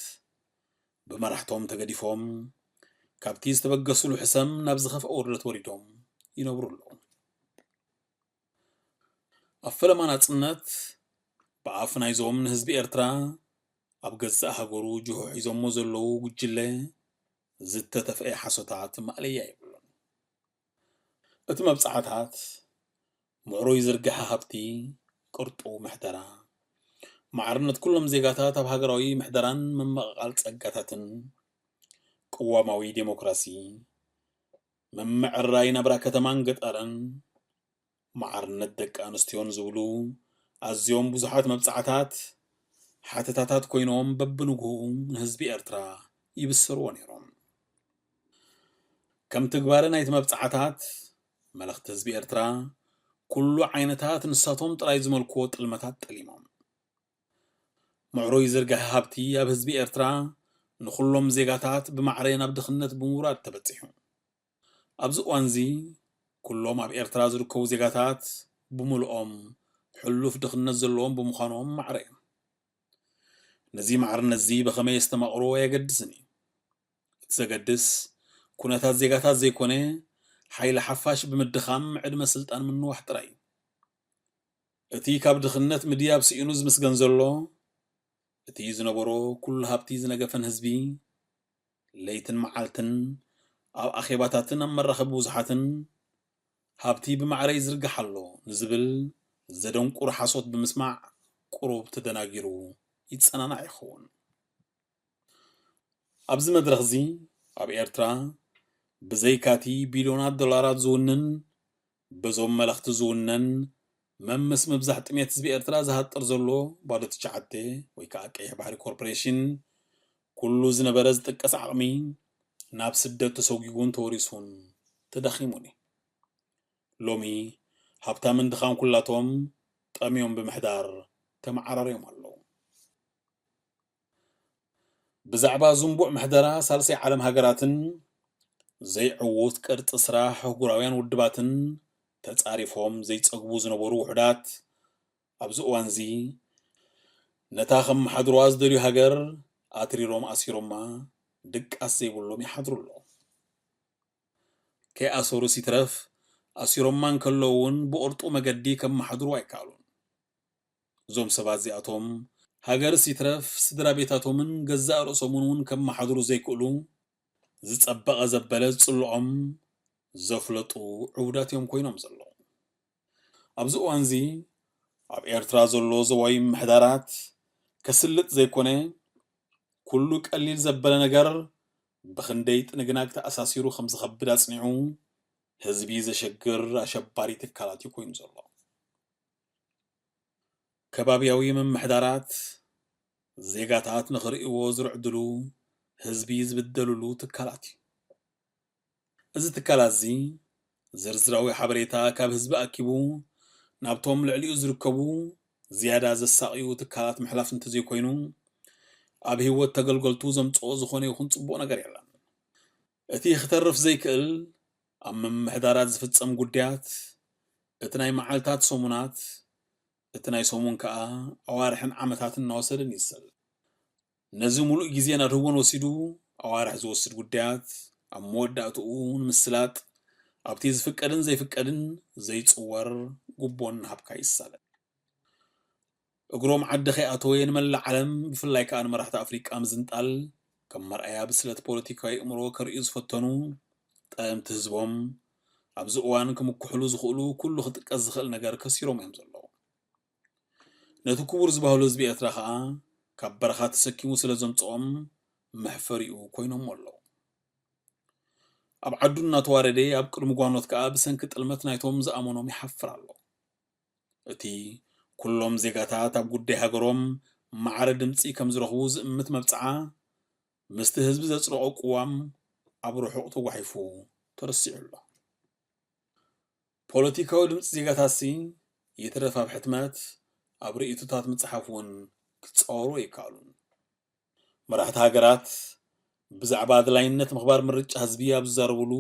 ብመራሕቶም ተገዲፎም ካብቲ ዝተበገሱሉ ሕሰም ናብ ዝኸፍአ ውርደት ወሪዶም ይነብሩ ኣለዉ። ኣብ ፈለማ ናጽነት ብኣፍ ናይዞም ንህዝቢ ኤርትራ ኣብ ገዛእ ሃገሩ ጅሆ ሒዞሞ ዘለዉ ጉጅለ ዝተተፍአ ሓሶታት ማእለያ የብሉን። እቲ መብጽዓታት ምዕሩይ ዝርግሐ ሃብቲ፣ ቅርጡው ምሕደራ፣ ማዕርነት ኩሎም ዜጋታት ኣብ ሃገራዊ ምሕደራን ምምቕቓል ጸጋታትን፣ ቅዋማዊ ዴሞክራሲ፣ ምምዕራይ ናብራ ከተማን ገጠርን፣ ማዕርነት ደቂ ኣንስትዮን ዝብሉ ኣዝዮም ብዙሓት መብጽዓታት ሓተታታት ኮይኖም በብንግሆኡ ንህዝቢ ኤርትራ ይብስርዎ ነይሮም። ከም ትግባረ ናይቲ መብጽዓታት መልእኽቲ ህዝቢ ኤርትራ ኩሉ ዓይነታት ንሳቶም ጥራይ ዝመልክዎ ጥልመታት ጠሊሞም። ምዕሩይ ዝርግሐ ሃብቲ ኣብ ህዝቢ ኤርትራ ንኹሎም ዜጋታት ብማዕረ ናብ ድኽነት ብምውራድ ተበጺሑ። ኣብዚ እዋንዚ ኩሎም ኣብ ኤርትራ ዝርከቡ ዜጋታት ብምልኦም ሕሉፍ ድኽነት ዘለዎም ብምዃኖም ማዕረ እዮም። ነዚ ማዕርነትዚ ብኸመይ የስተማቕሮ ኣየገድስን እዩ። እቲ ዘገድስ ኩነታት ዜጋታት ዘይኮነ ሓይሊ ሓፋሽ ብምድኻም ዕድመ ስልጣን ምንዋሕ ጥራይ እዩ። እቲ ካብ ድኽነት ምድያብ ስኢኑ ዝምስገን ዘሎ እቲ ዝነበሮ ኩሉ ሃብቲ ዝነገፈን ህዝቢ ለይትን መዓልትን ኣብ ኣኼባታትን ኣብ መራኸቢ ብዙሓትን ሃብቲ ብማዕረ ይዝርጋሕ ኣሎ ንዝብል ዘደንቁር ሓሶት ብምስማዕ ቁሩብ ተደናጊሩ ይጸናናዕ ይኸውን። ኣብዚ መድረኽዚ ኣብ ኤርትራ ብዘይካቲ ቢልዮናት ዶላራት ዝውንን በዞም መለኽቲ ዝውነን መምስ ምብዛሕ ጥሜት ህዝቢ ኤርትራ ዝሃጥር ዘሎ ባዶ ትሽዓተ ወይ ከዓ ቀይሕ ባሕሪ ኮርፖሬሽን ኩሉ ዝነበረ ዝጥቀስ ዓቕሚ ናብ ስደት ተሰጒጉን ተወሪሱን ተዳኺሙን እዩ። ሎሚ ሃብታምን ድኻም ኩላቶም ጠምዮም ብምሕዳር ተመዓራርዮም ኣለዉ። ብዛዕባ ዝንቡዕ ምሕደራ ሳልሳይ ዓለም ሃገራትን ዘይዕዉት ቅርጺ ስራሕ ኣህጉራውያን ውድባትን ተጻሪፎም ዘይጸግቡ ዝነበሩ ውሑዳት ኣብዚ እዋንዚ ነታ ከመሓድሩዋ ዝደልዩ ሃገር ኣትሪሮም ኣሲሮማ ድቃስ ዘይብሎም ይሓድሩ ኣለዉ። ከይኣሰሩስ ይትረፍ ኣሲሮማ እንከለዉ እውን ብቕርጡ መገዲ ከመሓድሩ ኣይከኣሉን። እዞም ሰባት እዚኣቶም ሃገርስ ይትረፍ ስድራ ቤታቶምን ገዛእ ርእሶምን እውን ከመሓድሩ ዘይክእሉ ዝጸበቐ ዘበለ ዝጽልኦም ዘፍለጡ ዕቡዳት እዮም ኮይኖም ዘለዉ። ኣብዚ እዋንዚ ኣብ ኤርትራ ዘሎ ዞባዊ ምሕዳራት ከስልጥ ዘይኮነ ኩሉ ቀሊል ዘበለ ነገር ብኽንደይ ጥንግናግ ተኣሳሲሩ ከም ዝኸብድ ኣጽኒዑ ህዝቢ ዘሸግር ኣሸባሪ ትካላት እዩ ኮይኑ ዘሎ። ከባብያዊ ምምሕዳራት ዜጋታት ንኽርእይዎ ዝርዕድሉ ህዝቢ ዝብደልሉ ትካላት እዩ። እዚ ትካላት እዚ ዝርዝራዊ ሓበሬታ ካብ ህዝቢ ኣኪቡ ናብቶም ልዕሊኡ ዝርከቡ ዝያዳ ዘሳቕዩ ትካላት ምሕላፍ እንተዘይኮይኑ ኣብ ህይወት ተገልገልቱ ዘምፅኦ ዝኾነ ይኹን ፅቡቕ ነገር የለን። እቲ ክተርፍ ዘይክእል ኣብ ምምሕዳራት ዝፍጸም ጉዳያት እቲ ናይ መዓልታት ሰሙናት እቲ ናይ ሰሙን ከኣ ኣዋርሕን ዓመታትን እናወሰደን ይሰል። ነዚ ሙሉእ ግዜን ኣድህቦን ወሲዱ ኣዋርሕ ዝወስድ ጉዳያት ኣብ መወዳእትኡ ንምስላጥ ኣብቲ ዝፍቀድን ዘይፍቀድን ዘይጽወር ጉቦን ናሃብካ ይሳለጥ። እግሮም ዓዲ ከይኣተወ ንመላእ ዓለም ብፍላይ ከኣ ንመራሕቲ ኣፍሪቃ ምዝንጣል ከም መርኣያ ብስለት ፖለቲካዊ ኣእምሮ ከርእዩ ዝፈተኑ ጠለምቲ ህዝቦም ኣብዚ እዋን ክምክሕሉ ዝኽእሉ ኩሉ ክጥቀስ ዝኽእል ነገር ከሲሮም እዮም ዘለዉ። ነቲ ክቡር ዝበሃሉ ህዝቢ ኤርትራ ከኣ ካብ በረኻ ተሰኪሙ ስለ ዘምጽኦም መሕፈሪኡ ኮይኖሞ ኣለዉ። ኣብ ዓዱ እናተዋረደ ኣብ ቅድሚ ጓኖት ከኣ ብሰንኪ ጥልመት ናይቶም ዝኣመኖም ይሓፍር ኣሎ። እቲ ኩሎም ዜጋታት ኣብ ጉዳይ ሃገሮም ማዕረ ድምጺ ከም ዝረኽቡ ዝእምት መብጽዓ ምስቲ ህዝቢ ዘጽደቖ ቅዋም ኣብ ርሑቕ ተጓሒፉ ተረሲዑ ኣሎ። ፖለቲካዊ ድምጺ ዜጋታትሲ ይትረፍ ኣብ ሕትመት ኣብ ርእይቶታት ምጽሓፍ እውን ክጻወሩ ኣይከኣሉን። መራሕቲ ሃገራት ብዛዕባ ኣድላይነት ምኽባር ምርጫ ህዝቢ ኣብ ዝዛረብሉ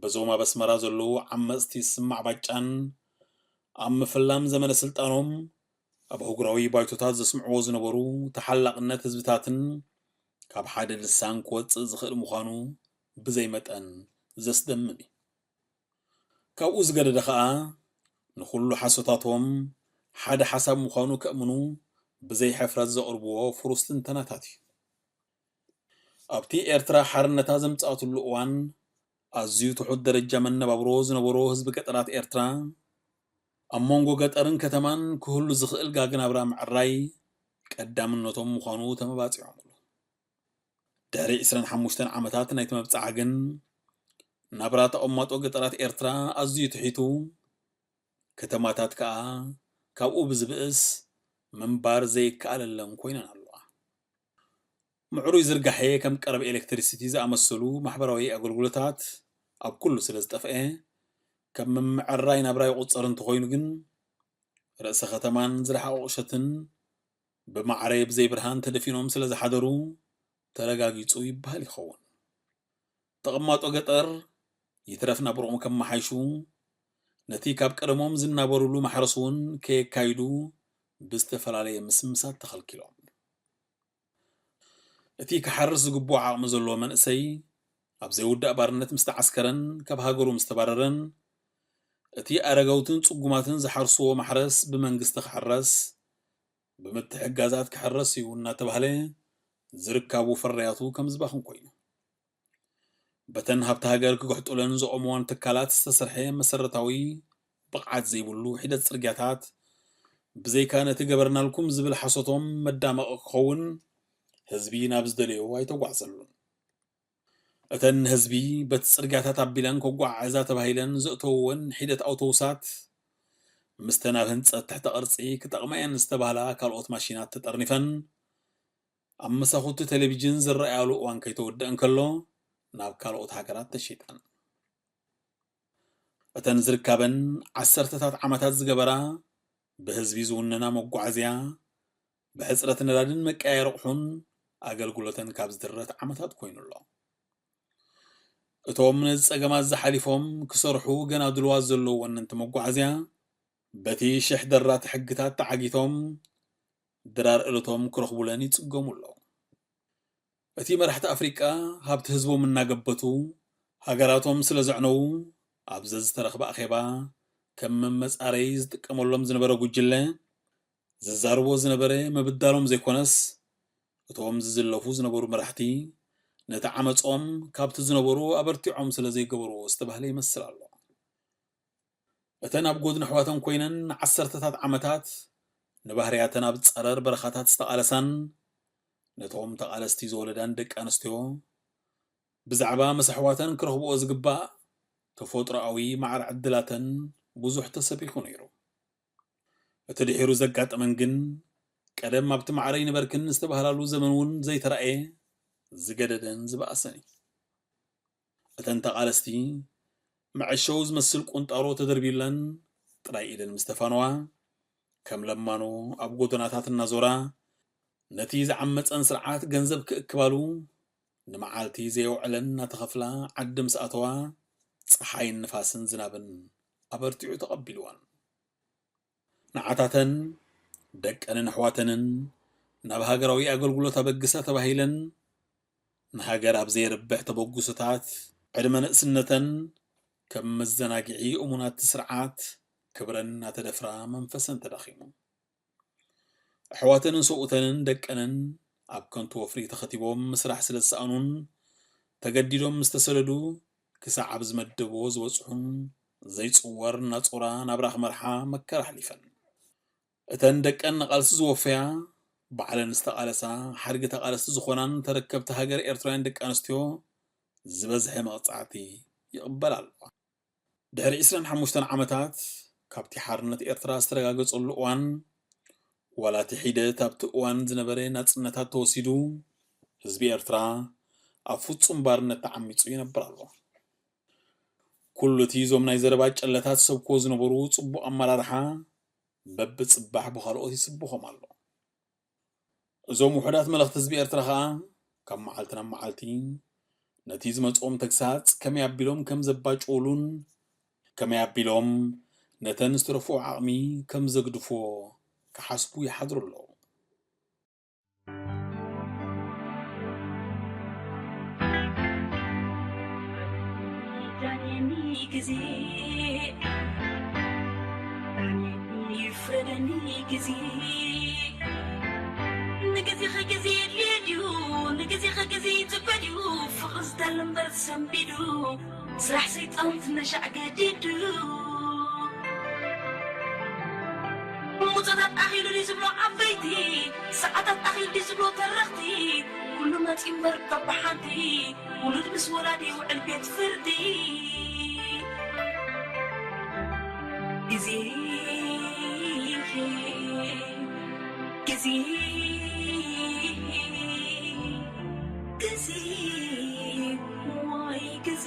በዞም ኣብ ኣስመራ ዘለዉ ዓመጽቲ ዝስማዕ ባጫን ኣብ ምፍላም ዘመነ ስልጣኖም ኣብ ኣህጉራዊ ባይቶታት ዘስምዕዎ ዝነበሩ ተሓላቕነት ህዝብታትን ካብ ሓደ ልሳን ክወጽእ ዝኽእል ምዃኑ ብዘይ መጠን ዘስደምም እዩ። ካብኡ ዝገደደ ኸኣ ንኹሉ ሓሶታቶም ሓደ ሓሳብ ምዃኑ ከእምኑ ብዘይ ሕፍረት ዘቕርብዎ ፍሩስ ትንተናታት እዩ። ኣብቲ ኤርትራ ሓርነታ ዘምጽኣትሉ እዋን፣ ኣዝዩ ትሑት ደረጃ መነባብሮ ዝነበሮ ህዝቢ ገጠራት ኤርትራ፣ ኣብ መንጎ ገጠርን ከተማን ክህሉ ዝኽእል ጋግ ናብራ ምዕራይ ቀዳምነቶም ምዃኑ ተመባጺዖምሉ። ድሕሪ ዕስራን ሓሙሽተን ዓመታት ናይቲ መብጽዓ ግን፣ ናብራ ተቐማጦ ገጠራት ኤርትራ ኣዝዩ ትሒቱ፣ ከተማታት ከኣ ካብኡ ብዝብእስ ምንባር ዘይከኣለለን ኮይነን ኣለዋ። ምዕሩይ ዝርጋሐ ከም ቀረብ ኤሌክትሪሲቲ ዝኣመሰሉ ማሕበራዊ ኣገልግሎታት ኣብ ኩሉ ስለ ዝጠፍአ፣ ከም ምምዕራይ ናብራ ይቑጸር እንተኾይኑ ግን፣ ርእሰ ከተማን ዝረሓቐ ቁሸትን ብማዕረ ብዘይ ብርሃን ተደፊኖም ስለ ዝሓደሩ ተረጋጊጹ ይበሃል ይኸውን። ተቐማጦ ገጠር ይትረፍ ናብርኦም ከመሓይሹ፣ ነቲ ካብ ቀደሞም ዝናበሩሉ ማሕረስ እውን ከየካይዱ ብዝተፈላለየ ምስምሳት ተኸልኪሎም። እቲ ክሓርስ ዝግብኦ ዓቕሚ ዘለዎ መንእሰይ ኣብ ዘይውዳእ ባርነት ምስ ተዓስከረን ካብ ሃገሩ ምስ ተባረረን፣ እቲ ኣረገውትን ጽጉማትን ዝሓርስዎ ማሕረስ ብመንግስቲ ክሕረስ፣ ብምትሕግጋዛት ክሕረስ እዩ እናተባህለ ዝርካቡ ፍርያቱ ከም ዝባኽን ኮይኑ። በተን ሃብቲ ሃገር ክግሕጡለን ዘቖምወን ትካላት ዝተሰርሐ መሰረታዊ ብቕዓት ዘይብሉ ሒደት ጽርግያታት፣ ብዘይካ ነቲ ገበርናልኩም ዝብል ሓሶቶም መዳመቒ ክኸውን፣ ህዝቢ ናብ ዝደለዮ ኣይተጓዕዘሉን። እተን ንህዝቢ በቲ ጽርግያታት ኣቢለን ከጓዓዕዛ ተባሂለን ዘእተውወን ሒደት ኣውቶቡሳት፣ ምስተን ኣብ ህንጸት ትሕተ ቅርጺ ክጠቕማ እየን ዝተባህላ ካልኦት ማሽናት ተጠርኒፈን፣ ኣብ መሳኹቲ ቴሌቪዥን ዝረኣያሉ እዋን ከይተወደአ እንከሎ፣ ናብ ካልኦት ሃገራት ተሸይጠን። እተን ዝርካበን ዓሰርተታት ዓመታት ዝገበራ ብህዝቢ ዝውነና መጓዓዝያ፣ ብሕጽረት ነዳድን መቀያየሪ ኣቑሑን ኣገልግሎተን ካብ ዝድረት ዓመታት ኮይኑ ኣሎ። እቶም ነዚ ጸገማት ዝሓሊፎም ክሰርሑ ገና ድልዋት ዘለዎም ወነንቲ መጓዓዝያ፣ በቲ ሽሕ ደራቲ ሕግታት ተዓጊቶም ድራር እለቶም ክረኽቡለን ይጽገሙ ኣለዉ። እቲ መራሕቲ ኣፍሪቃ ሃብቲ ህዝቦም እናገበቱ ሃገራቶም ስለ ዘዕነዉ፣ ኣብ ዘዝተረኽበ ኣኼባ ከም መመጻረዪ ዝጥቀመሎም ዝነበረ ጉጅለ፣ ዝዛረቦ ዝነበረ ምብዳሎም ዘይኮነስ፣ እቶም ዝዝለፉ ዝነበሩ መራሕቲ ነቲ ዓመጾም ካብቲ ዝነበሩ ኣበርቲዖም ስለ ዘይገበርዎ ዝተባህለ ይመስል ኣሎ። እተን ኣብ ጎድኒ ኣሕዋተን ኮይነን ንዓሰርተታት ዓመታት ንባህርያተን ኣብ ጸረር በረኻታት ዝተቓለሳን ነቶም ተቓለስቲ ዝወለዳን ደቂ ኣንስትዮ፣ ብዛዕባ ምስ ኣሕዋተን ክረኽብኦ ዝግባእ ተፈጥሮኣዊ ማዕረ ዕድላተን ብዙሕ ተሰቢኹ ነይሩ። እቲ ድሒሩ ዘጋጠመን ግን፣ ቀደም ኣብቲ ማዕረ ይነበርክን ዝተባህላሉ ዘመን እውን ዘይተራእየ፣ ዝገደደን ዝበኣሰን እዩ። እተን ተቓለስቲ፣ መዐሸዊ ዝመስል ቁንጣሮ ተደርቢለን ጥራይ ኢደን ምስ ተፋነዋ፣ ከም ለማኖ ኣብ ጎደናታት እናዞራ፣ ነቲ ዝዓመጸን ስርዓት ገንዘብ ክእክባሉ፣ ንመዓልቲ ዘየውዕለን እናተኸፍላ ዓዲ ምስ ኣተዋ፣ ጸሓይን ንፋስን ዝናብን ኣበርቲዑ ተቐቢልወን። ንዓታተን፣ ደቀንን ኣሕዋተንን ናብ ሃገራዊ ኣገልግሎት ኣበግሳ ተባሂለን፣ ንሃገር ኣብ ዘየርብሕ ተበግሶታት ዕድመ ንእስነተን ከም መዘናግዒ እሙናት እቲ ስርዓት ክብረን እናተደፍራ መንፈሰን ተዳኺሙ። ኣሕዋተንን ሰብኡተንን ደቀንን ኣብ ከንቱ ወፍሪ ተኸቲቦም ምስራሕ ስለ ዝሰኣኑን ተገዲዶም ምስ ተሰደዱ ክሳዕ ኣብ ዝመደብዎ ዝበጽሑን ዘይጽወር እናጾራ ናብራ ክመርሓ መከራ ኣሕሊፈን። እተን ደቀን ንቓልሲ ዝወፈያ፣ ባዕለን ዝተቓለሳ፣ ሓድጊ ተቓለስቲ ዝኾናን ተረከብቲ ሃገር ኤርትራውያን ደቂ ኣንስትዮ ዝበዝሐ መቕጻዕቲ ይቕበላ ኣለዋ። ድሕሪ ዕስራን ሓሙሽተን ዓመታት ካብቲ ሓርነት ኤርትራ ዝተረጋገጸሉ እዋን፣ ዋላ እቲ ሒደት ኣብቲ እዋን ዝነበረ ናጽነታት ተወሲዱ፣ ህዝቢ ኤርትራ ኣብ ፍጹም ባርነት ተዓሚጹ ይነብር ኣሎ። ኩሉ እቲ እዞም ናይ ዘረባ ጨለታት ዝሰብክዎ ዝነበሩ ጽቡቕ ኣመራርሓ በብጽባሕ ብኻልኦት ይስብኾም ኣሎ። እዞም ውሑዳት መለኽቲ ህዝቢ ኤርትራ ኸኣ ካብ መዓልቲ ናብ መዓልቲ ነቲ ዝመጽኦም ተግሳጽ ከመይ ኣቢሎም ከም ዘባጭውሉን ከመይ ኣቢሎም ነተን ዝተረፍኦ ዓቕሚ ከም ዘግድፍዎ ክሓስቡ ይሓድሩ ኣለዉ። ይፍረደኒ ግዜ። ንግዜኸ ግዜ የድልዮ ድዩ? ንግዜኸ ግዜ ይጽበ ድዩ? ፍቕሪ ዝደሊ እምበር ሰንቢዱ፣ ስራሕ ሰይጣን ትነሻዕ ገዲዱ። ሙጸታት ኣኺሉ ድዩ ዝብሎ ዓበይቲ፣ ሰዓታት ኣኺሉ ድዩ ዝብሎ ተረኽቲ፣ ኩሉ መጺኡ እምበር በብሓንቲ፣ ውሉድ ምስ ወላዲ ይውዕል ቤት ፍርዲ። ግዜ፣ ግዜ፣ ግዜ፣ ዋይ ግዜ።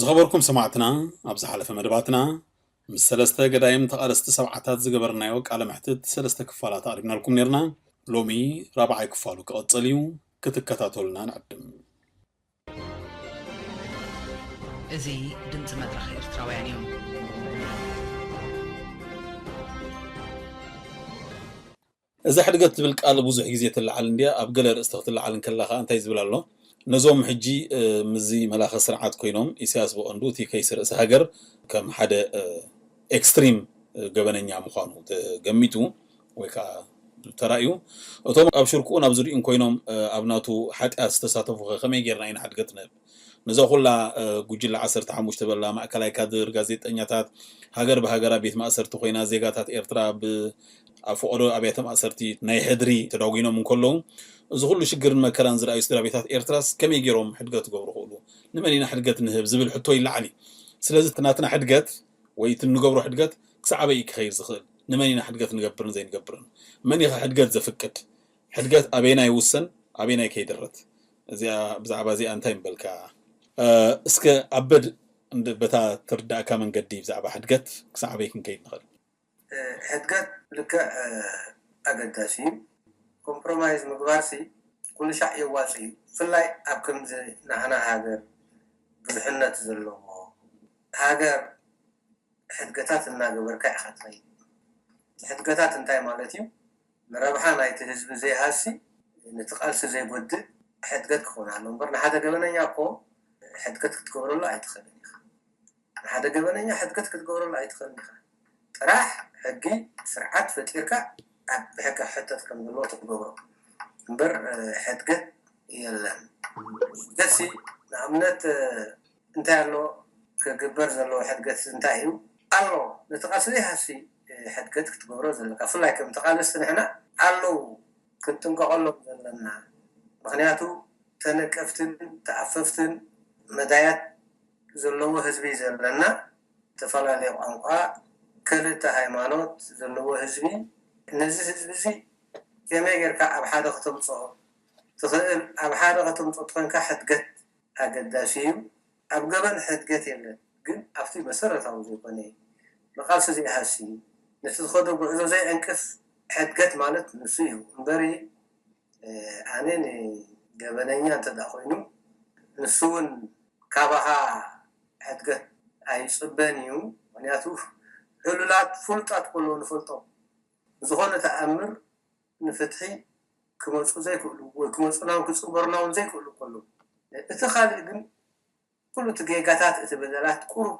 ዝኸበርኩም ሰማዕትና፣ ኣብ ዝሓለፈ መደባትና ምስ ሰለስተ ገዳይም ተቓለስቲ ሰብዓታት ዝገበርናዮ ቃለ መሕትት ሰለስተ ክፋላት ኣቕሪብናልኩም ነርና። ሎሚ ራብዓይ ክፋሉ ክቕጽል እዩ፣ ክትከታተሉና ንዕድም። እዚ ድምፂ መድረኽ ኤርትራውያን እዩ። እዛ ሕድገት ትብል ቃል ብዙሕ ግዜ ትለዓል እንድያ። ኣብ ገለ ርእስቲ ክትለዓል እንከላ ከኣ እንታይ ዝብል ኣሎ? ነዞም ሕጂ፣ እ፣ ምዚ መላኸ ስርዓት ኮይኖም ኢሳያስ ብቐንዱ እቲ ከይሲ ርእሲ ሃገር ከም ሓደ፣ እ፣ ኤክስትሪም፣ እ፣ ገበነኛ ምዃኑ ተገሚቱ ወይ ከኣ ተራእዩ። እቶም ኣብ ሽርክኡን ኣብ ዝሪኡን ኮይኖም፣ እ፣ ኣብ ናቱ ሓጢኣት ዝተሳተፉ ከ ከመይ ጌርና ኢና ሕድገት ንህብ? ነዛ ኩላ፣ እ፣ ጉጅለ ዓሰርተ ሓሙሽተ በላ፣ ማእከላይ ካድር፣ ጋዜጠኛታት፣ ሃገር ብሃገራ ቤት ማእሰርቲ ኮይና፣ ዜጋታት ኤርትራ ብ-፣ ኣብ ፈቐዶ ኣብያተ ማእሰርቲ ናይ ሕድሪ ተዳጒኖም እንከለዉ፣ እዚ ኩሉ ሽግርን መከራን ዝረኣዩ ስድራ ቤታት ኤርትራስ ከመይ ገይሮም ሕድገት ክገብሩ ክእሉ? ንመን ኢና ሕድገት ንህብ ዝብል ሕቶ ይለዓል እዩ። ስለዚ እቲ ናትና ሕድገት ወይ እቲ እንገብሮ ሕድገት ክሳዕ ኣበይ እዩ ክኸይድ ዝኽእል? ንመን ኢና ሕድገት ንገብርን ዘይንገብርን? መን እዩ ከ ሕድገት ዘፍቅድ? ሕድገት ኣበየናይ ይውሰን፣ ኣበየናይ ከ ይድረት? እዚኣ፣ ብዛዕባ እዚኣ እንታይ ምበልካ? እ፣ እስከ ኣበድ እንድ-፣ በታ ትርዳእካ መንገዲ ብዛዕባ ሕድገት ክሳዕ ኣበይ ክንከይድ ንኽእል? እ፣ ሕድገት ልክዕ፣ እ፣ ኣገዳሲ እዩ። ኮምፕሮማይዝ ምግባርሲ ኩሉ ሻዕ የዋጽእ እዩ። ብፍላይ ኣብ ከምዚ ንዓና ሃገር ብዙሕነት ዘለዎ ሃገር ሕድገታት እናገበርካ ኢኻ ትኸይድ። ሕድገታት እንታይ ማለት እዩ? ንረብሓ ናይቲ ህዝቢ ዘይሃሲ፣ ነቲ ቃልሲ ዘይጎድእ ሕድገት ክኸውን ኣለዎ እምበር፣ ንሓደ ገበነኛ እኮ ሕድገት ክትገብረሉ ኣይትኽእልን ኢኻ። ንሓደ ገበነኛ ሕድገት ክትገብረሉ ኣይትኽእልን ኢኻ። ጥራሕ ሕጊ ስርዓት ፈጢርካ ኣብ ብሕጊ ክሕተት ከም ዘለዎ ትገብሮ እምበር፣ እ፣ ሕድገት የለን። ሕድገትሲ ንኣብነት፣ እ፣ እንታይ ኣሎ ክግበር ዘለዎ? ሕድገት እንታይ እዩ? ኣሎ። ነቲ ቃልሲ ዘይሃሲ፣ እ፣ ሕድገት ክትገብሮ ዘለካ። ብፍላይ ከም ተቓለስቲ ንሕና ኣለዉ ክንጥንቀቐሎም ዘለና። ምኽንያቱ ተነቀፍትን ተኣፈፍትን መዳያት ዘለዎ ህዝቢ እዩ ዘለና። ዝተፈላለየ ቋንቋ፣ ክልተ ሃይማኖት ዘለዎ ህዝቢ። ነዚ ህዝቢ እዚ ከመይ ጌርካ ኣብ ሓደ ከተምጽኦ ትኽእል? ኣብ ሓደ ከተምጽኦ ተኾይንካ ሕድገት ኣገዳሲ እዩ። ኣብ ገበን ሕድገት የለን፣ ግን ኣብቲ መሰረታዊ ዘይኮነ እዩ። ንቃልሲ ዘይሃሲ፣ ነቲ ዝኸዶ ጉዕዞ ዘይዕንቅፍ ሕድገት ማለት ንሱ እዩ እምበሪ፣ እ፣ ኣነ ንገበነኛ እንተ ደኣ ኮይኑ፣ ንሱ እውን ካባኻ ሕድገት ኣይጽበን እዩ። ምኽንያቱ ዕሉላት ፍሉጣት ከለዉ ንፈልጦም፣ ብዝኾነ ተኣምር ንፍትሒ ክመጹ ዘይክእሉ ወይ ክመጹና እውን ክጽንበሩና እውን ዘይክእሉ ከለዉ፣ እቲ ካልእ ግን ኩሉ እቲ ጌጋታት፣ እቲ በደላት ቁሩብ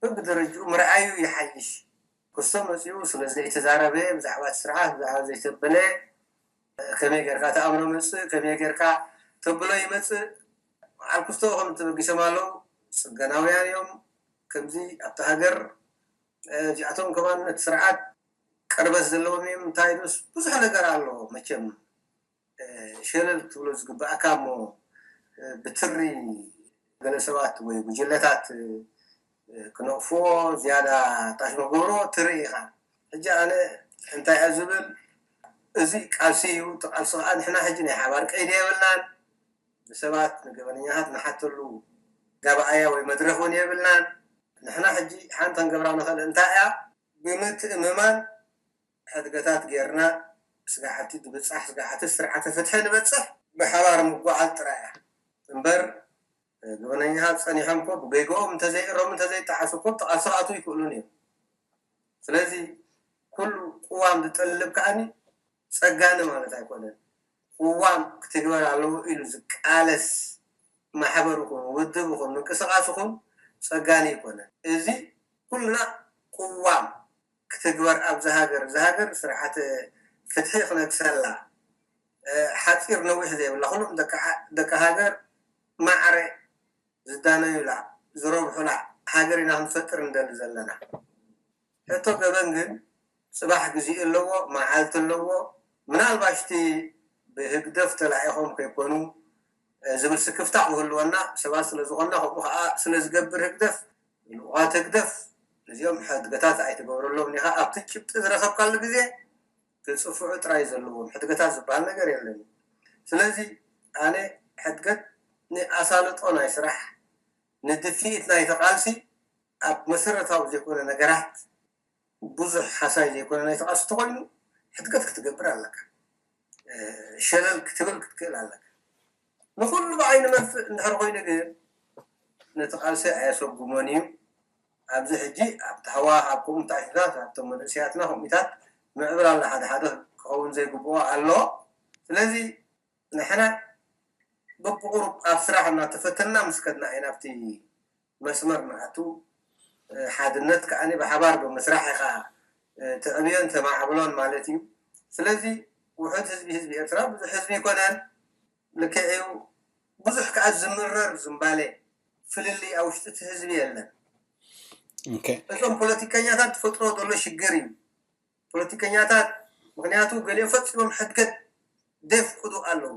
በብደረጅኡ ምርኣዩ ይሓይሽ። ክስቶ መጺኡ ስለ ዘይተዛረበ፣ ብዛዕባ እቲ ስርዓት ብዛዕባ ዘይተበለ፣ ከመይ ጌርካ ተኣምኖ መጽእ፣ ከመይ ጌርካ ተብሎ ይመጽእ። በዓል ክስቶ ከምኡ ተበጊሶም ኣለዉ። ጽገናውያን እዮም። ከምዚ ኣብቲ ሃገር፣ እ፣ እዚኣቶም ከማን ነቲ ስርዓት ቅርበት ዘለዎም እዮም። እንታይ ኢሉስ ብዙሕ ነገር ኣሎ መቸም፣ እ፣ ሸለል ክትብሎ ዝግባእካ እሞ፣ እ፣ ብትሪ ገለ ሰባት ወይ ጉጅለታት፣ እ፣ ክነቕፍዎ፣ ዝያዳ ታሽሞ ክገብርዎ ትርኢ ኢኻ። ሕጂ ኣነ እንታይ እየ ዝብል፣ እዚ ቃልሲ እዩ። እቲ ቃልሲ ከኣ ንሕና ሕጂ ናይ ሓባር ቀይዲ የብልናን። ንሰባት፣ ንገበነኛታት ንሓተሉ ጋብኣያ ወይ መድረኽ እውን የብልናን። ንሕና ሕጂ ሓንቲ ክንገብራ ንኽእል እንታይ እያ? ብምትእምማን ሕድገታት ጌርና ስጋሕቲ ንብጻሕ፣ ስጋሕቲ ስርዓተ ፍትሒ ንበጽሕ ብሓባር ምጉዓዝ ጥራይ እያ እምበር፣ ገበነኛታት ጸኒሖም እኮ ብጌግኦም እንተዘይእረሙ፣ እንተዘይጠዓሱ እኮ ተቓልሶ ክኣትዉ ኣይክእሉን እዮም። ስለዚ ኩሉ ቅዋም ዝጠልብ ከኣኒ ጸጋኒ ማለት ኣይኮነን። ቅዋም ክትግበር ኣለዎ ኢሉ ዝቃለስ ማሕበር ይኹን ውድብ ይኹን ምንቅስቓስ ይኹን ጸጋኒ ኣይኮነን። እዚ ኩልና ቅዋም ክትግበር ኣብዛ ሃገር፣ እዛ ሃገር ስርዓተ ፍትሒ ክነግሰላ፣ እ፣ ሓጺር ነዊሕ ዘይብላ፣ ኩሎም ደቂ ሓ-፣ ደቂ ሃገር ማዕረ ዝዳነዩላ፣ ዝረብሑላ ሃገር ኢና ክንፈጥር እንደሊ ዘለና። ሕቶ ገበን ግን ጽባሕ ግዜኡ ኣለዎ፣ መዓልቲ ኣለዎ። ምናልባሽ እቲ ብህግደፍ ተላኢኾም ከይኮኑ፣ እ፣ ዝብል ስክፍታ ክህልወና ሰባት ስለ ዝኾንና፣ ከምኡ ኸኣ ስለ ዝገብር ህግደፍ፣ ልኡኻት ህግደፍ፣ ነዚኦም ሕድገታት ኣይትገብረሎም ኢኻ። ኣብቲ ጭብጢ ዝረኸብካሉ ግዜ ክጽፍዑ ጥራይ ዘለዎም ሕድገታት ዝበሃል ነገር የለን። ስለዚ ኣነ ሕድገት ንኣሳልጦ ናይ ስራሕ ንድፍኢት ናይቲ ቃልሲ ኣብ መሰረታዊ ዘይኮነ ነገራት ብዙሕ ሓሳይ ዘይኮነ ናይቲ ቃልሲ ተኮይኑ ሕድገት ክትገብር ኣለካ። ሸለል ክትብል ክትክእል ኣለካ። ንኩሉ ብዓይኒ መንፍዕ እንድሕር ኮይኑ ግን ነቲ ቃልሲ ኣየሰጉሞን እዩ። ኣብዚ ሕጂ ኣብቲ ሃዋህ ኣብ ከምኡ ታሽታት ኣብቶም መንእሰያትና ከምኡታት ምዕብል ኣሎ። ሓደ ሓደ ክኸውን ዘይግብኦ ኣሎ። ስለዚ ንሕና በብቁሩብ ኣብ ስራሕ እናተፈተንና ምስ ከድና ኢና ኣብቲ መስመር ንኣቱ። ሓድነት ከዓ ብሓባር ብምስራሕ ኢኻ ትዕብዮን ተማዕብሎን ማለት እዩ። ስለዚ ውሑድ ህዝቢ ህዝቢ ኤርትራ ብዙሕ ህዝቢ ይኮነን። ልክዕ እዩ። ብዙሕ ከዓ ዝምረር ዝምባሌ ፍልልይ ኣብ ውሽጢ እቲ ህዝቢ የለን። እዞም ፖለቲከኛታት ትፈጥሮ ዘሎ ሽግር እዩ። ፖለቲከኛታት ምክንያቱ ገሊኦም ፈፂሞም ሕድገት ደፍቅዱ ኣለዉ።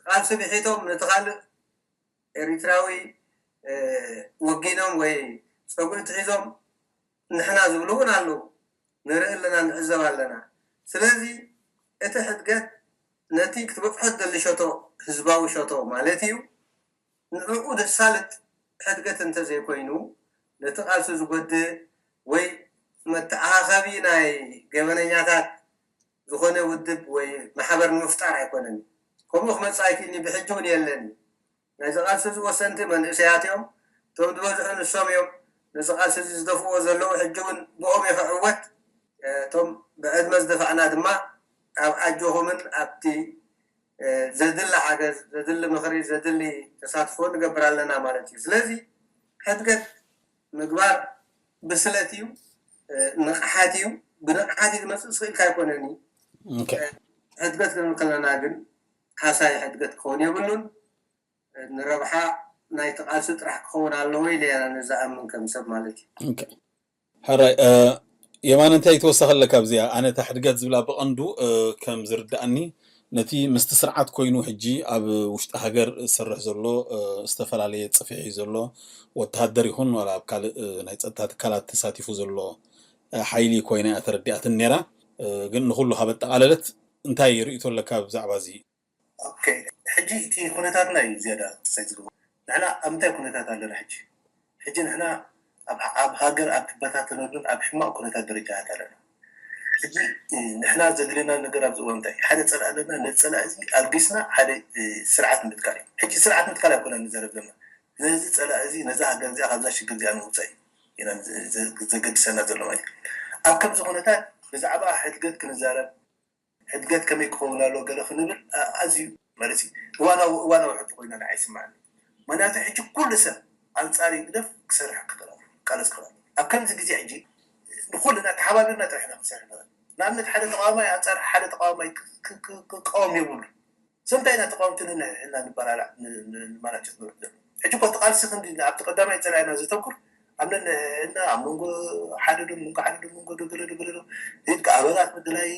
ቃልሲ ብሒቶም ነቲ ካልእ ኤሪትራዊ ወጊኖም ወይ ፀጉሪ ትሒዞም ንሕና ዝብሉ እውን ኣለዉ። ንርኢ ኣለና፣ ንዕዘብ ኣለና። ስለዚ እቲ ሕድገት ነቲ ክትበፅሖ ትደሊ ሸቶ፣ ህዝባዊ ሸቶ ማለት እዩ፣ ንዕኡ ዘሳልጥ ሕድገት እንተዘይኮይኑ ነቲ ቃልሲ ዝጎድእ ወይ መተኣኻኸቢ ናይ ገበነኛታት ዝኾነ ውድብ ወይ ማሕበር ንምፍጣር ኣይኮነን። ከምኡ ክመፅእ ኣይክእልን፣ ብሕጂ እውን የለን። ናይዚ ቃልሲ እዚ ወሰንቲ መንእሰያት እዮም። እቶም ዝበዝሑ ንሶም እዮም። ነዚ ቃልሲ እዚ ዝደፍእዎ ዘለዉ ሕጂ እውን ብኦም እዩ ክዕወት። እቶም ብዕድመ ዝደፋእና ድማ ኣብ ኣጆኹምን ኣብቲ ዘድሊ ሓገዝ፣ ዘድሊ ምኽሪ፣ ዘድሊ ተሳትፎ ንገብር ኣለና ማለት እዩ። ስለዚ ሕድገት ምግባር ብስለት እዩ፣ ንቕሓት እዩ። ብንቕሓት እዩ ዝመፅእ፣ ስኽኢልካ ኣይኮነን እዩ። ሕድገት ክንብል ከለና ግን ሓሳይ ሕድገት ክኸውን የብሉን። ንረብሓ ናይቲ ቃልሲ ጥራሕ ክኸውን ኣለዎ ኢለ እየ ኣነ ዝኣምን ከም ሰብ ማለት እዩ። ሕራይ የማነ፣ እንታይ ተወሳኺ ኣለካ ኣብዚኣ? ኣነ እታ ሕድገት ዝብላ ብቐንዱ ከም ዝርድኣኒ ነቲ ምስቲ ስርዓት ኮይኑ ሕጂ ኣብ ውሽጢ ሃገር ዝሰርሕ ዘሎ ዝተፈላለየ ጽፍሒ ዘሎ ወተሃደር ይኹን ዋላ ኣብ ካልእ ናይ ጸጥታ ትካላት ተሳቲፉ ዘሎ ሓይሊ ኮይና እያ ተረዲኣትን ነይራ። ግን ንኹሉ ካብ ኣጠቓለለት እንታይ ርእይቶ ኣለካ ብዛዕባ እዚ? ኦኬ፣ ሕጂ እቲ ኩነታትና እዩ ዝያዳ ክሳይ ዝግብኦ። ንሕና ኣብ ምንታይ ኩነታት ኣለና ሕጂ? ሕጂ ንሕና ኣብ ኣብ ሃገር ኣብ ትበታተነሉን ኣብ ሕማቕ ኩነታት ደረጃታት ኣለና። ሕጂ ንሕና ዘድልየና ነገር ኣብዚ እዋን እንታይ እዩ? ሓደ ጸላኢ ኣለና። ነቲ ጸላኢ እዚ ኣልጊስና ሓደ ስርዓት ምትካል እዩ። ሕጂ ስርዓት ምትካል ኣይኮነን ንዘረብ ዘለና። ነዚ ጸላኢ እዚ ነዛ ሃገር እዚኣ ካብዛ ሽግር እዚኣ ንምውጻእ እዩ ኢና ዘገድሰና ዘሎ ማለት እዩ። ኣብ ከምዚ ኩነታት ብዛዕባ ሕድገት ክንዛረብ ሕድገት ከመይ ክኸውን ኣለዎ ገለ ክንብል ኣዝዩ ማለት እዩ እዋናዊ እዋናዊ ሕቶ ኮይና ንዓይ ይስምዓኒ። ምክንያቱ ሕጂ ኩሉ ሰብ ኣንጻር ህግደፍ ክሰርሕ ክኽእል ኣለዎ፣ ክቃለስ ክኽእል ኣለዎ። ኣብ ከምዚ ግዜ ሕጂ ንኹልና ተሓባቢርና ጥራሕ ኢና ክንሰርሕ ንኽእል። ንኣብነት ሓደ ተቃዋማይ ኣንጻር ሓደ ተቃዋማይ ክቃወም የብሉ። ሰምታይ ኢና ተቃወምቲ ንሕና ንበላላዕ ንማናጨት ንውዕል ዘሎ። ሕጂ እኮ እቲ ቃልሲ ክንዲ ኣብቲ ቀዳማይ ጸላኢና ዘተኩር ኣብ ነንሕና ኣብ መንጎ ሓደዶ መንጎ ሓደዶ መንጎ ደገለዶ ገለዶ ኢልካ ኣበላት ምድላይ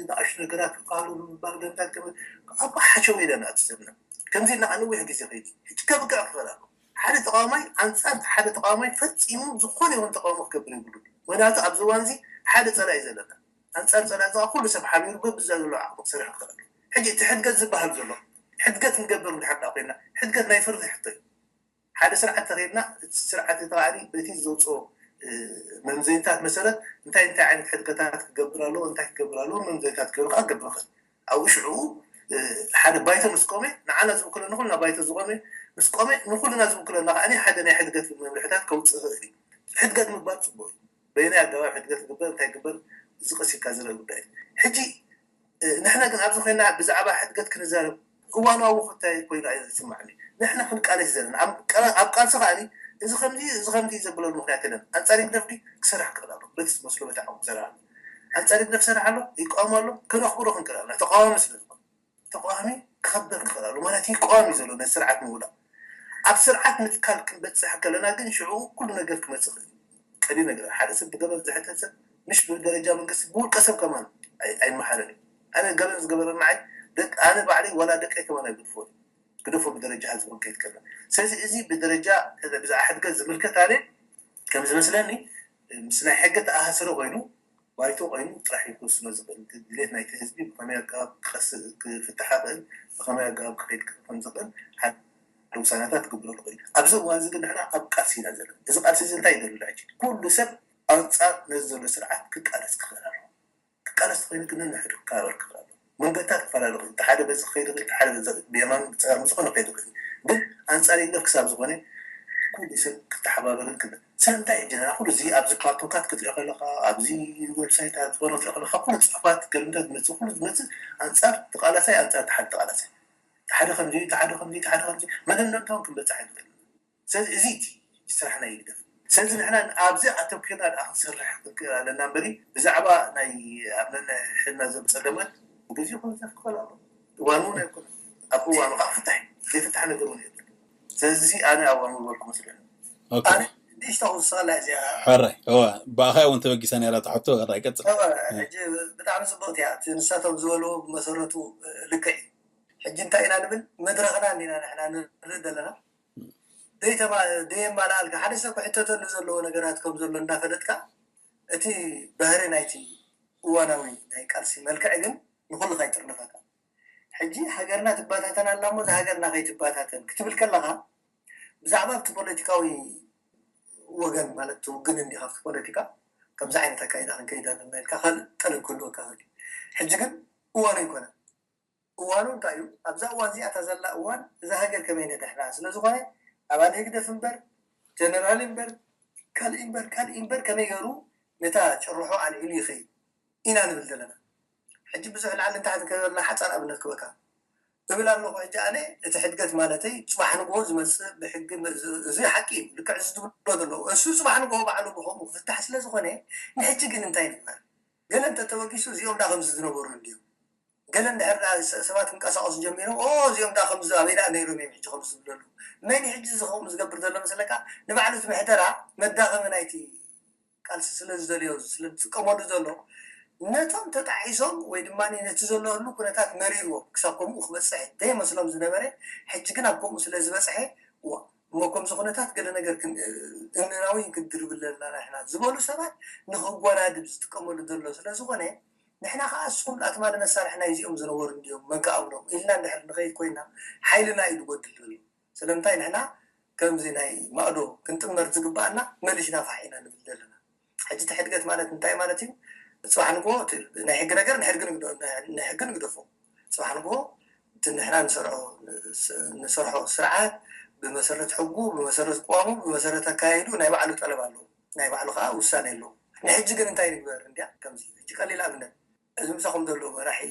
ንኣሽቱ ነገራት ክካሉ ንምባል ገንታት ከመ ኣብ ሓሸው ኢለና እቲ ዘብና ከምዚ ኢልና ከዓ ነዊሕ ግዜ ከይድ ሕጂ ከብቅዕ ክኽእል ኣሎ። ሓደ ተቃዋማይ ኣንጻር ሓደ ተቃዋማይ ፈጺሙ ዝኾነ ይኹን ተቃውሞ ክገብር የብሉ። ምክንያቱ ኣብዚ እዋን እዚ ሓደ ጸላኢ ዘለና ኣንጻር ጸላኢ እዚ ኩሉ ሰብ ሓቢሩ በብዛ ዘሎ ዓቕሚ ክሰርሕ ክኽእል። ሕጂ እቲ ሕድገት ዝበሃል ዘሎ ሕድገት ንገብር እንድሕር ዳ ኮይና ሕድገት ናይ ፍርዲ ሕቶ እዩ። ሓደ ስርዓት ተኸይድና እቲ ስርዓት እቲ ከዓኒ በቲ ዘውፅኦ መምዘኒታት መሰረት እንታይ እንታይ ዓይነት ሕድገታት ክገብር ኣለዎ እንታይ ክገብር ኣለዎ መምዘኒታት ገይሩ ከዓ ክገብር ይኽእል። ኣብኡ ሽዕኡ ሓደ ባይቶ ምስ ቆመ ንዓና ዝውክለና ኩልና ባይቶ ዝቆመ ምስ ቆመ ንኩልና ዝውክለና ከዓ ሓደ ናይ ሕድገት መምርሕታት ከውፅእ ይኽእል እዩ። ሕድገት ምባል ፅቡቅ እዩ። በየናይ ኣገባብ ሕድገት ክግበር እንታይ ክግበር እዚ ቀስ ኢልካ ዝረአ ጉዳይ እዩ። ሕጂ ንሕና ግን ኣብዚ ኮይና ብዛዕባ ሕድገት ክንዛረብ እዋናዊ ጉዳይ ኮይኑ ኣየ ዝስማዕኒ። ንሕና ክንቃለስ ዘለና ኣብ ቃልሲ ከዓኒ እዚ ከምዚ እዚ ከምዚ ዘብለሉ ምክንያት የለን። ኣንጻር ህግደፍ ክሰርሕ ክኽእል ኣሎ በቲ ዝመስሎ በቲ ዓቕሙ ክሰርሕ ኣሎ። ኣንጻር ህግደፍ ክሰርሕ ኣሎ ይቃወም ኣሎ ከነኽብሮ ክንክእል ኣለና ተቃዋሚ ስለ ዝኾነ። ተቃዋሚ ክኸበር ክኽእል ኣሎ ማለት እዩ። ቀዋሚ ዘሎ ናይ ስርዓት ምውዳቕ ኣብ ስርዓት ምትካል ክንበፅሕ ከለና ግን ሽዑ ኩሉ ነገር ክመፅእ ይኽእል እዩ። ቀሊል ነገር ሓደ ሰብ ብገበን ዝሕተት ሰብ ምሽ ብደረጃ መንግስቲ ብውልቀ ሰብ ከማን ኣይመሃርን እዩ። ኣነ ገበን ዝገበረ ንዓይ ኣነ ባዕለይ ዋላ ደቀይ ከማን ኣይገድፎን እዩ። ግደፎ ብደረጃ ህዝቢ ክንከይድ ከለና ስለዚ እዚ ብደረጃ ብዛዕባ ሕድገት ዝምልከት ኣነ ከም ዝመስለኒ ምስ ናይ ሕገ ተኣሳሰረ ኮይኑ ባይቶ ኮይኑ ጥራሕ እዩ ክውስኖ ዝኽእል። ድሌት ናይቲ ህዝቢ ብኸመይ ኣገባብ ክኸስእ ክፍታሕ ይኽእል፣ ብኸመይ ኣገባብ ክኸይድ ከም ዝኽእል ሓደ ውሳነታት ክገብረሉ ኮይኑ ኣብዚ እዋን እዚ ግን ንሕና ኣብ ቃልሲ ኢና ዘለና። እዚ ቃልሲ እዚ እንታይ ይደሉ ሕጂ? ኩሉ ሰብ ኣንፃር ነዚ ዘሎ ስርዓት ክቃለስ ክኽእል ኣለዎ። ክቃለስ ተኮይኑ ግን ንሕዱ ክከባበር ክኽእል ኣለዎ። መንገድታት ክፈላለ ይኽእል፣ ሓደ በዚ ክኸይድ ይኽእል፣ ሓደ በዚ ብየማን ብፀጋም ዝኾነ ክኸይድ ይኽእል። ግን ኣንፃር ይግደፍ ክሳብ ዝኾነ ኩሉ ሰብ ክተሓባበርን ክብል ሰብ እንታይ ሕጂ ንሕና ኩሉ እዚ ኣብዚ ካርቶንታት ክትሪኦ ከለካ ኣብዚ ዌብሳይት ዝኾነ ክትሪኦ ከለካ ኩሉ ፅሑፋት ገልምታት ዝመፅእ ኩሉ ዝመፅእ ኣንፃር ተቃላሳይ ኣንፃር ተሓደ ተቃላሳይ ሓደ ከምዚ ሓደ ከምዚ ሓደ ከምዚ መደምደምታውን ክንበፅሕ ኣይንኽእል። ስለዚ እዚ እቲ ስራሕና ይግደፍ። ስለዚ ንሕና ኣብዚ ኣተኩርና ደኣ ክንሰርሕ ክንክእል ኣለና እምበሪ ብዛዕባ ናይ ኣብ ነንሕድና ዘሎ ፀገማት ብግዜኡ ክፍታሕ ክኽእል ኣሎ። እዋኑ እውን ኣይኮነ ኣብ እዋኑ ከዓ ክፍታሕ እዩ። ዘይፍታሕ ነገር እውን የለን። ስለዚ ኣነ ኣብ እዋኑ ዝበልኩ መስለኒ። ኣነ ንእሽቶ ክውስኸላ እዚኣ ሕራይ እዋ ብኣኻ እውን ተበጊሳ ነራ ትሕቶ ሕራይ ቀፅል። ሕጂ ብጣዕሚ ፅብቕቲ እያ እቲ ንሳቶም ዝበልዎ ብመሰረቱ ልክዕ እዩ። ሕጂ እንታይ ኢና ንብል መድረኽና እንዲና ንሕና ንርኢ ዘለና ደየማላኣልካ ሓደ ሰብ ክሕተተሉ ዘለዎ ነገራት ከም ዘሎ እንዳፈለጥካ እቲ ባህሪ ናይቲ እዋናዊ ናይ ቃልሲ መልክዕ ግን ንኩልካ ይጥርንፈካ። ሕጂ ሃገርና ትበታተን ኣላ እሞ እዛ ሃገርና ከይትበታተን ክትብል ከለካ ብዛዕባ ኣብቲ ፖለቲካዊ ወገን ማለት ትውግን እንዲ ካብቲ ፖለቲካ ከምዚ ዓይነት ኣካይዳ ክንከይድ ኣለና ኢልካ ካልእ ጠለብ ክህልወካ ክእል። ሕጂ ግን እዋኑ ኣይኮነን። እዋኑ እንታይ እዩ? ኣብዛ እዋን እዚኣ እታ ዘላ እዋን እዛ ሃገር ከመይ ነድሕና ስለዝኾነ ኣባል ህግደፍ እምበር ጀነራል እምበር ካልእ እምበር ካልእ እምበር ከመይ ገይሩ ነታ ጭርሖ ኣልዒሉ ይኸይድ ኢና ንብል ዘለና። ሕጂ ብዙሕ ላዕሊ ንታሕቲ ከይበልና ሓፃር ኣብነት ክበካ እብል ኣለኹ። ሕጂ ኣነ እቲ ሕድገት ማለተይ ፅባሕ ንግሆ ዝመፅእ ብሕጊ እዚ ሓቂ እዩ። ልክዕ እዚ ዝብሎ ዘለዉ እሱ ፅባሕ ንግሆ ባዕሉ ብከምኡ ክፍታሕ ስለዝኾነ ንሕጂ ግን እንታይ ንግበር? ገለ እንተተበጊሱ እዚኦም ዳ ከምዚ ዝነበሩ እንድዮም። ገለ እንድሕር ዳ ሰባት ክንቀሳቀሱ ጀሚሮም ኦ እዚኦም ዳ ከምዚ ኣበይ ዳ ነይሮም እዮም ሕጂ ከምዚ ዝብለሉ። መን እዩ ሕጂ እዚ ከምኡ ዝገብር ዘሎ መስለካ? ንባዕሉ እቲ ምሕደራ መዳኸሚ ናይቲ ቃልሲ ስለ ዝደልዮ ስለ ዝጥቀመሉ ዘሎ ነቶም ተጣሒሶም ወይ ድማ ነቲ ዘሎ ህሉ ኩነታት መሪርዎም ክሳብ ከምኡ ክበፅሕ ዘይመስሎም ዝነበረ ሕጂ ግን ኣብ ከምኡ ስለ ዝበፅሐ እዋ እሞ ከምዚ ኩነታት ገለ ነገር እምናዊ ክንድርብ ኣለና ንሕና ዝበሉ ሰባት ንክጓዳድብ ዝጥቀመሉ ዘሎ ስለ ዝኾነ ንሕና ከዓ እስኹም ኣትማሊ መሳርሒ ናይ እዚኦም ዝነበሩ እንዲዮም መንከ ኣብሎም ኢልና እንድሕር ንኸይድ ኮይና ሓይልና እዩ ዝጎድል ዘሎ። ስለምንታይ ንሕና ከምዚ ናይ ማእዶ ክንጥመር ዝግባኣና መሊሽና ፋሕ ኢና ንብል ዘለና። ሕጂ እቲ ሕድገት ማለት እንታይ ማለት እዩ? ፅባሕ ንግሆ ናይ ሕጊ ነገር ንሕጊ ንግደፎ። ፅባሕ ንግሆ እቲ ንሕና ንሰርሖ ስርዓት ብመሰረት ሕጉ፣ ብመሰረት ቅዋሙ፣ ብመሰረት ኣካያይዱ ናይ ባዕሉ ጠለብ ኣለዎ። ናይ ባዕሉ ከዓ ውሳነ ኣለዎ። ንሕጂ ግን እንታይ ንግበር እንዲያ ከምዚ ሕጂ ቀሊል ኣብነት እዚ ምሳኹም ዘሎ መራሒ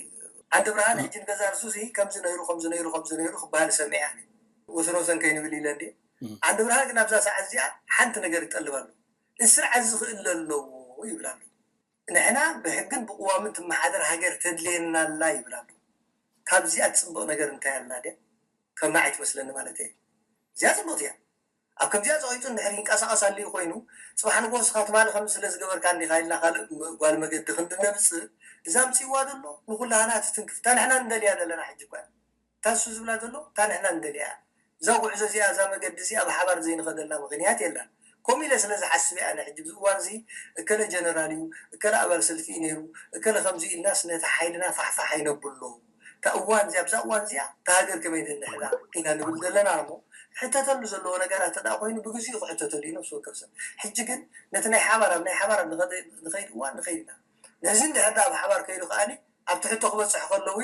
ዓንዲ ብርሃን ሕጂ ንገዛ ርሱ እዚ ከምዚ ነይሩ ከምዚ ነይሩ ከምዚ ነይሩ ክበሃል ሰሚዐ ኣነ ወሰን ወሰን ከይንብል ኢለ እንዲ ዓንዲ ብርሃን ግን ኣብዛ ሰዓት እዚኣ ሓንቲ ነገር ይጠልብ ኣሎ እዚ ስርዓት እዚ ክእለ ኣለዎ ይብል ኣሎ ንሕና ብሕግን ብቅዋምን ትመሓደር ሃገር ተድልየና ኣላ ይብል ኣሎ ካብዚኣ ትፅብቕ ነገር እንታይ ኣላ ድያ ከም ንዓይ ትመስለኒ ማለት እየ እዚኣ ፅብቕቲ እያ ኣብ ከምዚኣ ፀቂጡ እንድሕር ይንቀሳቐስ ኣልዩ ኮይኑ ፅባሕ ንግሆ ንስኻ ትማሊ ከምዚ ስለ ዝገበርካ እንዲኻ ኢልና ካልእ ጓል መገዲ ክንዲ ነምፅእ እዛ ኣምፅእዋ ዘሎ ንኩላህና ትትንክፍ እታ ንሕና ንደልያ ዘለና ሕጂ እኳ እታ ንሱ ዝብላ ዘሎ እታ ንሕና ንደልያ እዛ ጉዕዞ እዚኣ እዛ መገዲ እዚኣ ብሓባር ዘይንኸደላ ምኽንያት የላን ከምኡ ኢለ ስለ ዝሓስብ እየ ኣነ ሕጂ ኣብዚ እዋን እዚ እከለ ጀነራል እዩ እከለ ኣባል ሰልፊ እዩ ነይሩ እከለ ከምዚ ኢልናስ ነቲ ሓይልና ፋሕፋሕ ኣይነብሎ እታ እዋን እዚኣ ኣብዛ እዋን እዚኣ እታ ሃገር ከመይ ነንሕዛ ኢና ንብል ዘለና እሞ ክሕተተሉ ዘለዎ ነገራት እንተ ኮይኑ ብግዚኡ ክሕተተሉ እዩ ነብሲ ወከፍ ሰብ ሕጂ ግን ነቲ ናይ ሓባር ኣብ ናይ ሓባር ኣብ ንኸይድ እዋን ንኸይድ ኢና ነዚ እንድሕር ኣብ ሓባር ከይዱ ከኣኒ ኣብቲ ሕቶ ክበፅሕ ከለዉ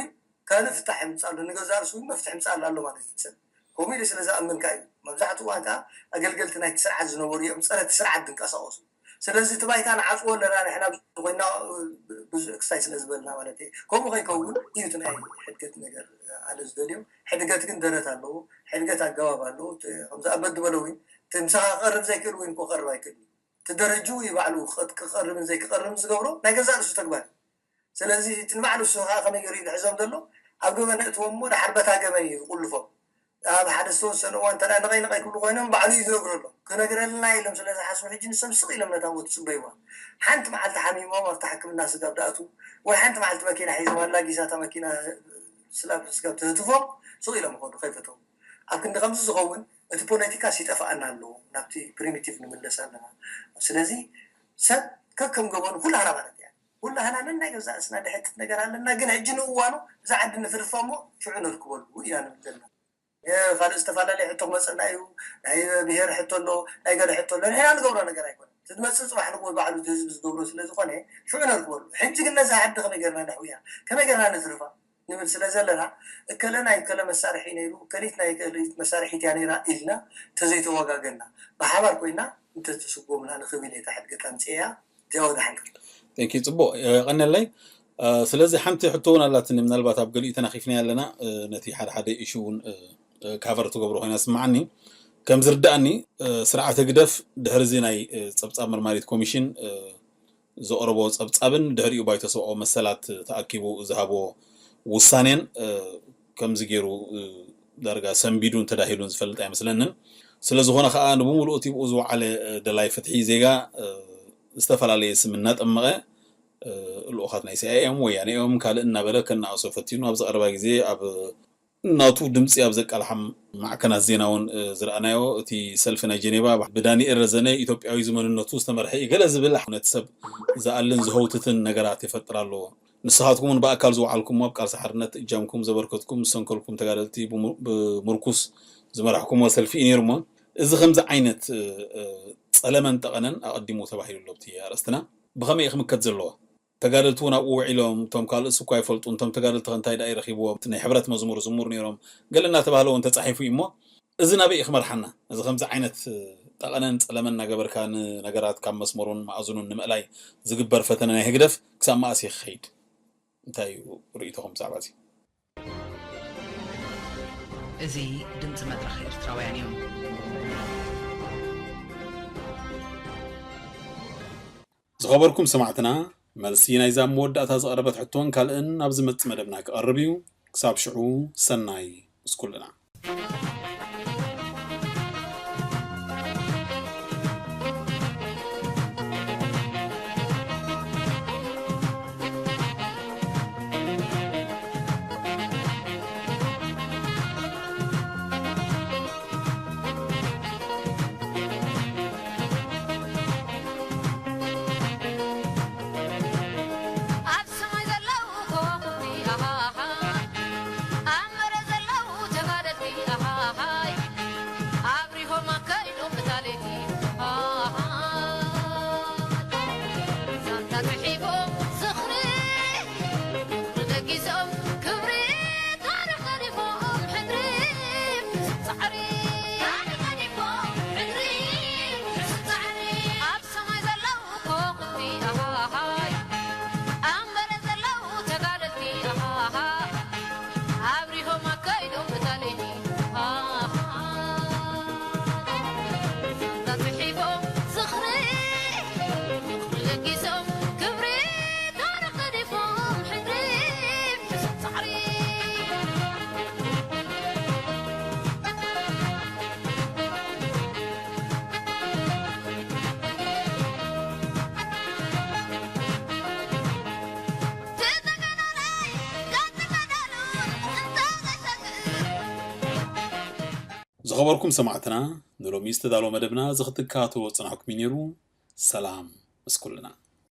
ካልእ ፍታሕ ይምፃሉ ንገዛእ ርእሱ እውን መፍትሒ ይምፃሉ ኣሎ ማለት እዩ ሰብ ከምኡ ኢሉ ስለ ዝኣምን ከዓ እዩ መብዛሕትኡ እዋን ከዓ ኣገልገልቲ ናይቲ ስርዓት ዝነበሩ እዮም ፀረ እቲ ስርዓት ዝንቀሳቀሱ ስለዚ እቲ ባይታ ንዓፅዎ ኣለና ንሕና ኮይና ብዙሕ ክስታይ ስለ ዝበልና ማለት እዩ ከምኡ ከይከውን እዩ እቲ ናይ ሕድገት ነገር ኣነ ዝደልዮ ሕድገት ግን ደረት ኣለዎ ሕድገት ኣገባብ ኣለዎ ከምዚ ኣበድ በለ እውን እቲ ምሳኻ ክቐርብ ዘይክእል እውን ክቐርብ ኣይክእል እዩ እቲ ደረጅኡ እዩ ባዕሉ ክቐርብን ዘይክቐርብን ዝገብሮ ናይ ገዛእ ርእሱ ተግባር እዩ ስለዚ እቲ ንባዕሉ ንሱ ከዓ ከመይ ገይሩ እዩ ዝሕዞም ዘሎ ኣብ ገበን እትዎም እሞ ድሓር በታ ገበን እዩ ዝቁልፎም ኣብ ሓደ ዝተወሰነ እዋን እንተ ንቐይ ንቐይ ክብሉ ኮይኖም ባዕሉ እዩ ዝነግረሎም ክነግረልና ኢሎም ስለ ዝሓስቡ ሕጂ ንሶም ስቕ ኢሎም ነታ ሞት ይፅበይዋ ሓንቲ መዓልቲ ሓሚሞም ኣብቲ ሕክምና ስጋብ ድኣትዉ ወይ ሓንቲ መዓልቲ መኪና ሒዞም ኣላጊሳ እታ መኪና ስላብ ስጋብ ተህትፎም ስቕ ኢሎም ይኸዱ ከይፈተው ኣብ ክንዲ ከምዚ ዝኸውን እቲ ፖለቲካስ ይጠፍኣና ኣሎ ናብቲ ፕሪሚቲቭ ንምለስ ኣለና ስለዚ ሰብ ከከም ገበኑ ኩላህና ማለት እያ ኩላህና ነናይ ገዛእ ስና ድሕትት ነገር ኣለና ግን ሕጂ ንእዋኑ እዛ ዓዲ ንትርፋ እሞ ሽዑ ነርክበሉ ኢና ንብል ዘለና ካልእ ዝተፈላለየ ሕቶ ክመፀና እዩ። ናይ ብሄር ሕቶ ኣሎ፣ ናይ ገለ ሕቶ ኣሎ። ንሕና ንገብሮ ነገር ኣይኮነ። ዝመፅእ ፅባሕ ንግሆ ባዕሉ እቲ ህዝቢ ዝገብሮ ስለ ዝኾነ ሽዑ ነርክበሉ። ሕጂ ግን ነዚ ዓዲ ከመይ ገርና ነሕውያ፣ ከመይ ገርና ነትርፋ ንብል ስለ ዘለና፣ እከለ ናይ እከለ መሳርሒ ነይሩ፣ እከሊት ናይ እከሊት መሳርሒት እያ ነይራ ኢልና እንተዘይተወጋገና፣ ብሓባር ኮይና እንተተስጎምና ንኽብል እየ እታ ሕድገት ኣምፅኤያ። እዚኣ ወደ ሓንቀል። Thank you፣ ፅቡቕ፣ የቐነለይ። ስለዚ ሓንቲ ሕቶ እውን ኣላትኒ፣ ምናልባት ኣብ ገሊኡ ተናኺፍና ኣለና። ነቲ ሓደ ሓደ ኢሹ እውን ካቨር ትገብሮ ኮይና ስምዓኒ። ከም ዝርዳእኒ፣ ስርዓት ህግደፍ ድሕርዚ ናይ ጸብጻብ መርማሪት ኮሚሽን ዘቕረቦ ጸብጻብን ድሕሪኡ ባይቶ ሰብኣዊ መሰላት ተኣኪቡ ዝሃቦ ውሳኔን ከምዚ ገይሩ ዳርጋ ሰንቢዱን ተዳሂሉን ዝፈልጥ ኣይመስለንን። ስለ ዝኾነ ከዓ ንብምሉኡ እቲ ብኡ ዝወዓለ ደላይ ፍትሒ ዜጋ ዝተፈላለየ ስም እናጠመቐ ልኡኻት ናይ ሲኣይኤ እዮም፣ ወያነ እዮም፣ ካልእ እናበለ ከነኣእሶ ፈቲኑ። ኣብዚ ቀረባ ግዜ ኣብ ናቱ ድምፂ ኣብ ዘቃልሓም ማዕከናት ዜና እውን ዝረኣናዮ፣ እቲ ሰልፊ ናይ ጀኔቫ ብዳንኤል ረዘነ ኢትዮጵያዊ ዝመንነቱ ዝተመርሐ እዩ ገለ ዝብል ነቲ ሰብ ዝኣልን ዝህውትትን ነገራት ይፈጥር ኣሎ። ንስኻትኩም እውን ብኣካል ዝወዓልኩሞ፣ ኣብ ቃልሲ ሓርነት እጃምኩም ዘበርከትኩም፣ ዝሰንከልኩም ተጋደልቲ ብምርኩስ ዝመራሕኩሞ ሰልፊ እዩ ነይሩ እሞ፣ እዚ ከምዚ ዓይነት ፀለመን ጠቐነን ኣቐዲሙ ተባሂሉ ኣሎ ኣብቲ ኣርእስትና። ብኸመይ እዩ ክምከት ዘለዎ? ተጋደልቲ እውን ኣብኡ ውዒሎም፣ እቶም ካልእስ እኳ ኣይፈልጡን፣ እቶም ተጋደልቲ ከ እንታይ ደኣ ይረኺብዎም? እቲ ናይ ሕብረት መዝሙር ዝሙር ነይሮም፣ ገለ እናተባህለ እውን ተፃሒፉ እዩ እሞ፣ እዚ ናበይ እዩ ክመርሓና? እዚ ከምዚ ዓይነት ጠቐነን ፀለመን እናገበርካ ንነገራት ካብ መስመሩን መኣዝኑን ንምእላይ ዝግበር ፈተነ ናይ ህግደፍ ክሳብ መኣስ እዩ ክኸይድ? እንታይ እዩ ርእይቶኹም ብዛዕባ እዚ? እዚ ድምፂ መድረኽ ኤርትራውያን እዩ። ዝኸበርኩም ሰማዕትና፣ መልሲ ናይዛ ኣብ መወዳእታ ዝቐረበት ሕቶን ካልእን ኣብ ዝመጽእ መደብና ክቐርብ እዩ። ክሳብ ሽዑ ሰናይ ምስ ኩልና። ዝኸበርኩም ሰማዕትና፣ ንሎሚ ዝተዳለወ መደብና እዚ ክትከታተልዎ ዝጸናሕኩም እዩ ነይሩ። ሰላም ምስ ኩልና።